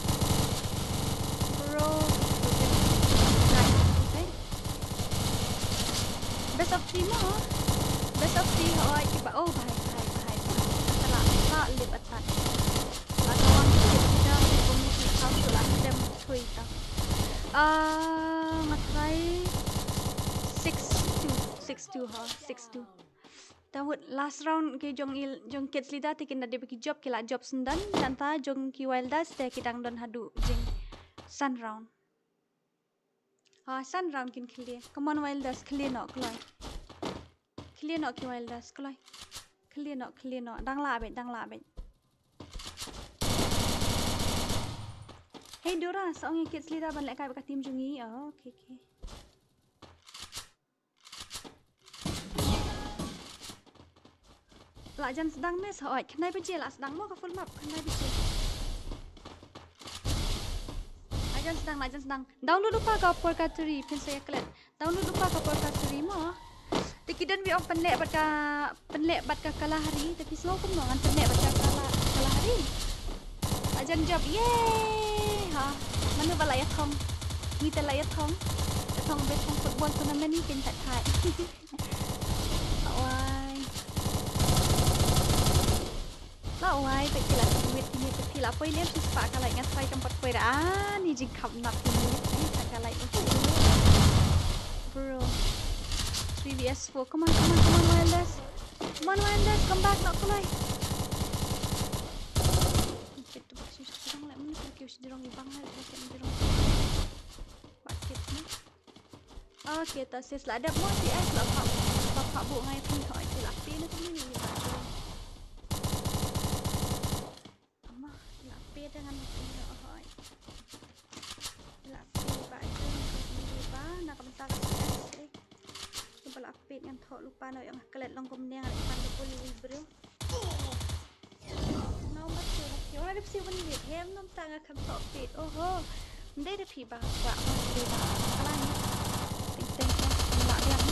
Bro. Best of three mo. Best of three, oh, kiba, oh, bhai, bhai, bhai, bhai. Kata la, la lip attack. La kawang ki da, ki bom ki kau tu la dem thui ta. Ah, nga try six two, six two ha, six two. Ta wut last round ki jong il, jong Kids Leader te kin da dei ba ki jop, ki la jop syndon, nangta jong ki Wilders te ki dang don haduh jing san round. Ha, san round kin khlieh. Come on, Wilders, khlieh noh, kloi. Khlieh noh ki Wilders, kloi. Khlieh noh, khlieh noh. Dang lah beit, dang lah beit. Hey, Dora, sa ong ïa Kids Leader ban lehkai bad ka team jong ngi. Oh, okay, okay. La jan sdang ne sa oi, khyndai baje la sdang mo ka full map, khyndai baje. Jan sdang na, jan sdang. Download lypa ka Purgatory, phin sa ïa klet. Download lypa ka Purgatory mo. Te ki don wi ong pynleh bad ka, pynleh bad ka Kalahari, te phi sngew kumno ngan pynleh bad ka Kala-, Kalahari. Ajan jop, yay! Ha, mano ba la ïa thong? Ngi te la ïa thong. Ïa thong bad thong football tournament ni kin thait thait. Awai. La wai, peit ki la sngewit kine, peit ki la poi lem shi spah ka like, nga try kam pat poi da. Ah, ni jingkhap nap kine, peit ka like. Bro. Three v S four. Come on, come on, come on, Wilders. Come on, Wilders, come back, not kulai. Peit tu bak shi jrong la, mun ki shi jrong i bang la, ki shi jrong. Bak kit ni. Okay, ta sis la dep mo si S la pha, la pha bu ngai phi hoi, ki la phi na kami ni ba tu. Ama, ki la phi dengan ni hoi. Ki la phi ba tu ni ba na ka bynta ka si S, eh. Ki ba la phi ngan tho lypa na ïa nga klet long kum ne ngan pan de puli wi bro. Nau mat shu na phi. Ora dep si wan ni hem nom ta nga kham tok pit. Oho. Ndai dep phi ba kwah ba phi ba. Kala ni. Ting ting ting. Lah biang.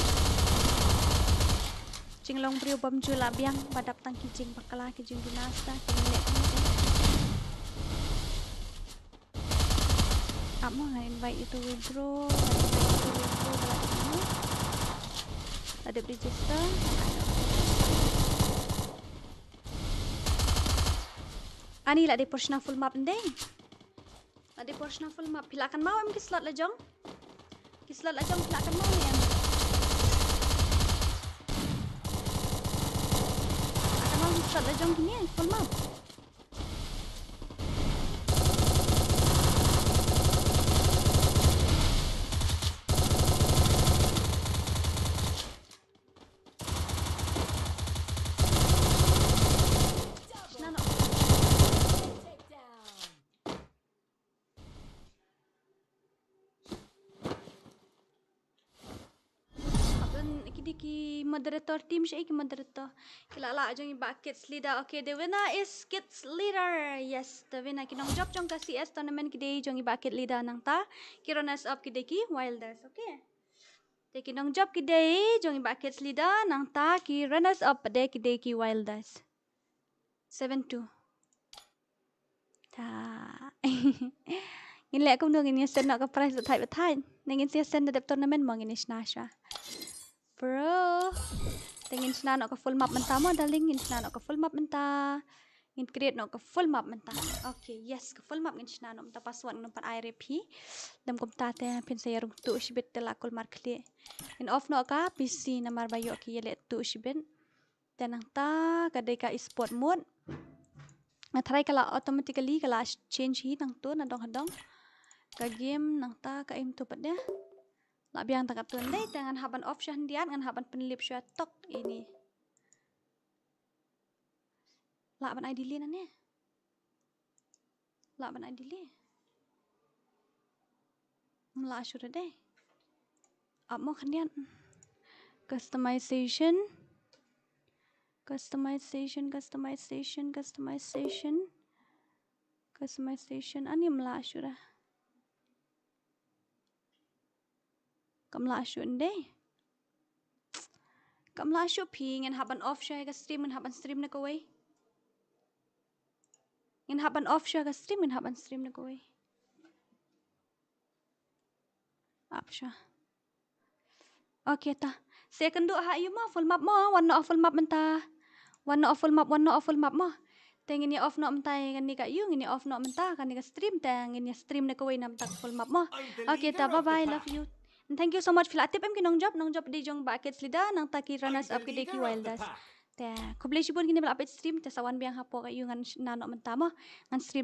Jinglong briew bym ju lah biang ba dap tang ki jingbakla ki jingduna sa ki leh. Ap mo ngan invite ïa uto u bro, ngan invite ïa uto u bro ba la dep, la dep register. Ani la dei por shna full map ndei. La dei por shna full map. Phi la kynmaw em ki slot la jong? Ki slot la jong phi la kynmaw ne em? La kynmaw ki slot la jong kine full map. Don ki dei ki moderator team, shi ki moderator. Ki la lah jong i bah Kids Leader. Okay, the winner is Kids Leader. Yes, the winner. Ki nongjop jong ka C S tournament ki dei jong i bah Kid Leader, nangta ki runners up ki dei ki Wilders. Okay. Te ki nongjop ki dei jong i bah Kids Leader, nangta ki runners up pat de ki dei ki Wilders. Seven two. Ta. Ngin leh kumno, ngin ïa send noh ka prize bthait bthait. Ne ngin ïa send da dep tournament mo ngin ïa shna shuwa. Bro. Te ngin shna noh ka full map mynta mo, darling, ngin shna noh ka full map mynta. Ngin create noh ka full map mynta. Okay, yes, ka full map ngin shna noh mynta, password ngin pan ai re phi. Dam kumta te phin sa ïa rung tuh shibit te la kulmar khlieh. Ngin off noh ka P C namar ba ïoh ki ïa leh tuh shibit. Te nangta ka dei ka esport mode. Nga tharai ka la automatically ka la change hi nangto na dong ha dong. Ka game nangta ka im to pat de. La biang ta katto ndei, te ngan hap ban off sha khyndiat, ngan hap ban pynlip sha tok ini. Lah ban ai delete nangne. Lah ban ai delete. Lah shuh de. Ap mo khyndiat. Customization. Customization, customization, customization. Customization. Ani mlah shuh. Kam lah shuh ndei. Kam lah shuh phi, ngin hap ban off sha ka stream, ngin hap ban stream na kawei. Ngin hap ban off sha ka stream, ngin hap ban stream na kawei. Ap sha. Okay ta. Second duh ha ïu mo, full map mo, wan noh full map mynta. Wan noh full map, wan noh full map mo. Te ngin ïa off noh mynta kane ka ïu, ngin ïa off noh mynta kane ka stream, te ngin ïa stream na kawei na bynta ka full map mo. Okay ta, bye bye, love you. And thank you so much. Phi la tip em ki nongjop, nongjop dei jong bah Kids Leader, nangta ki runners up ki dei ki Wilders. Te khublei shibun kine ba la peit stream, te sa wan biang hapoh ka ïu ngan shna noh mynta mo. Ngan stream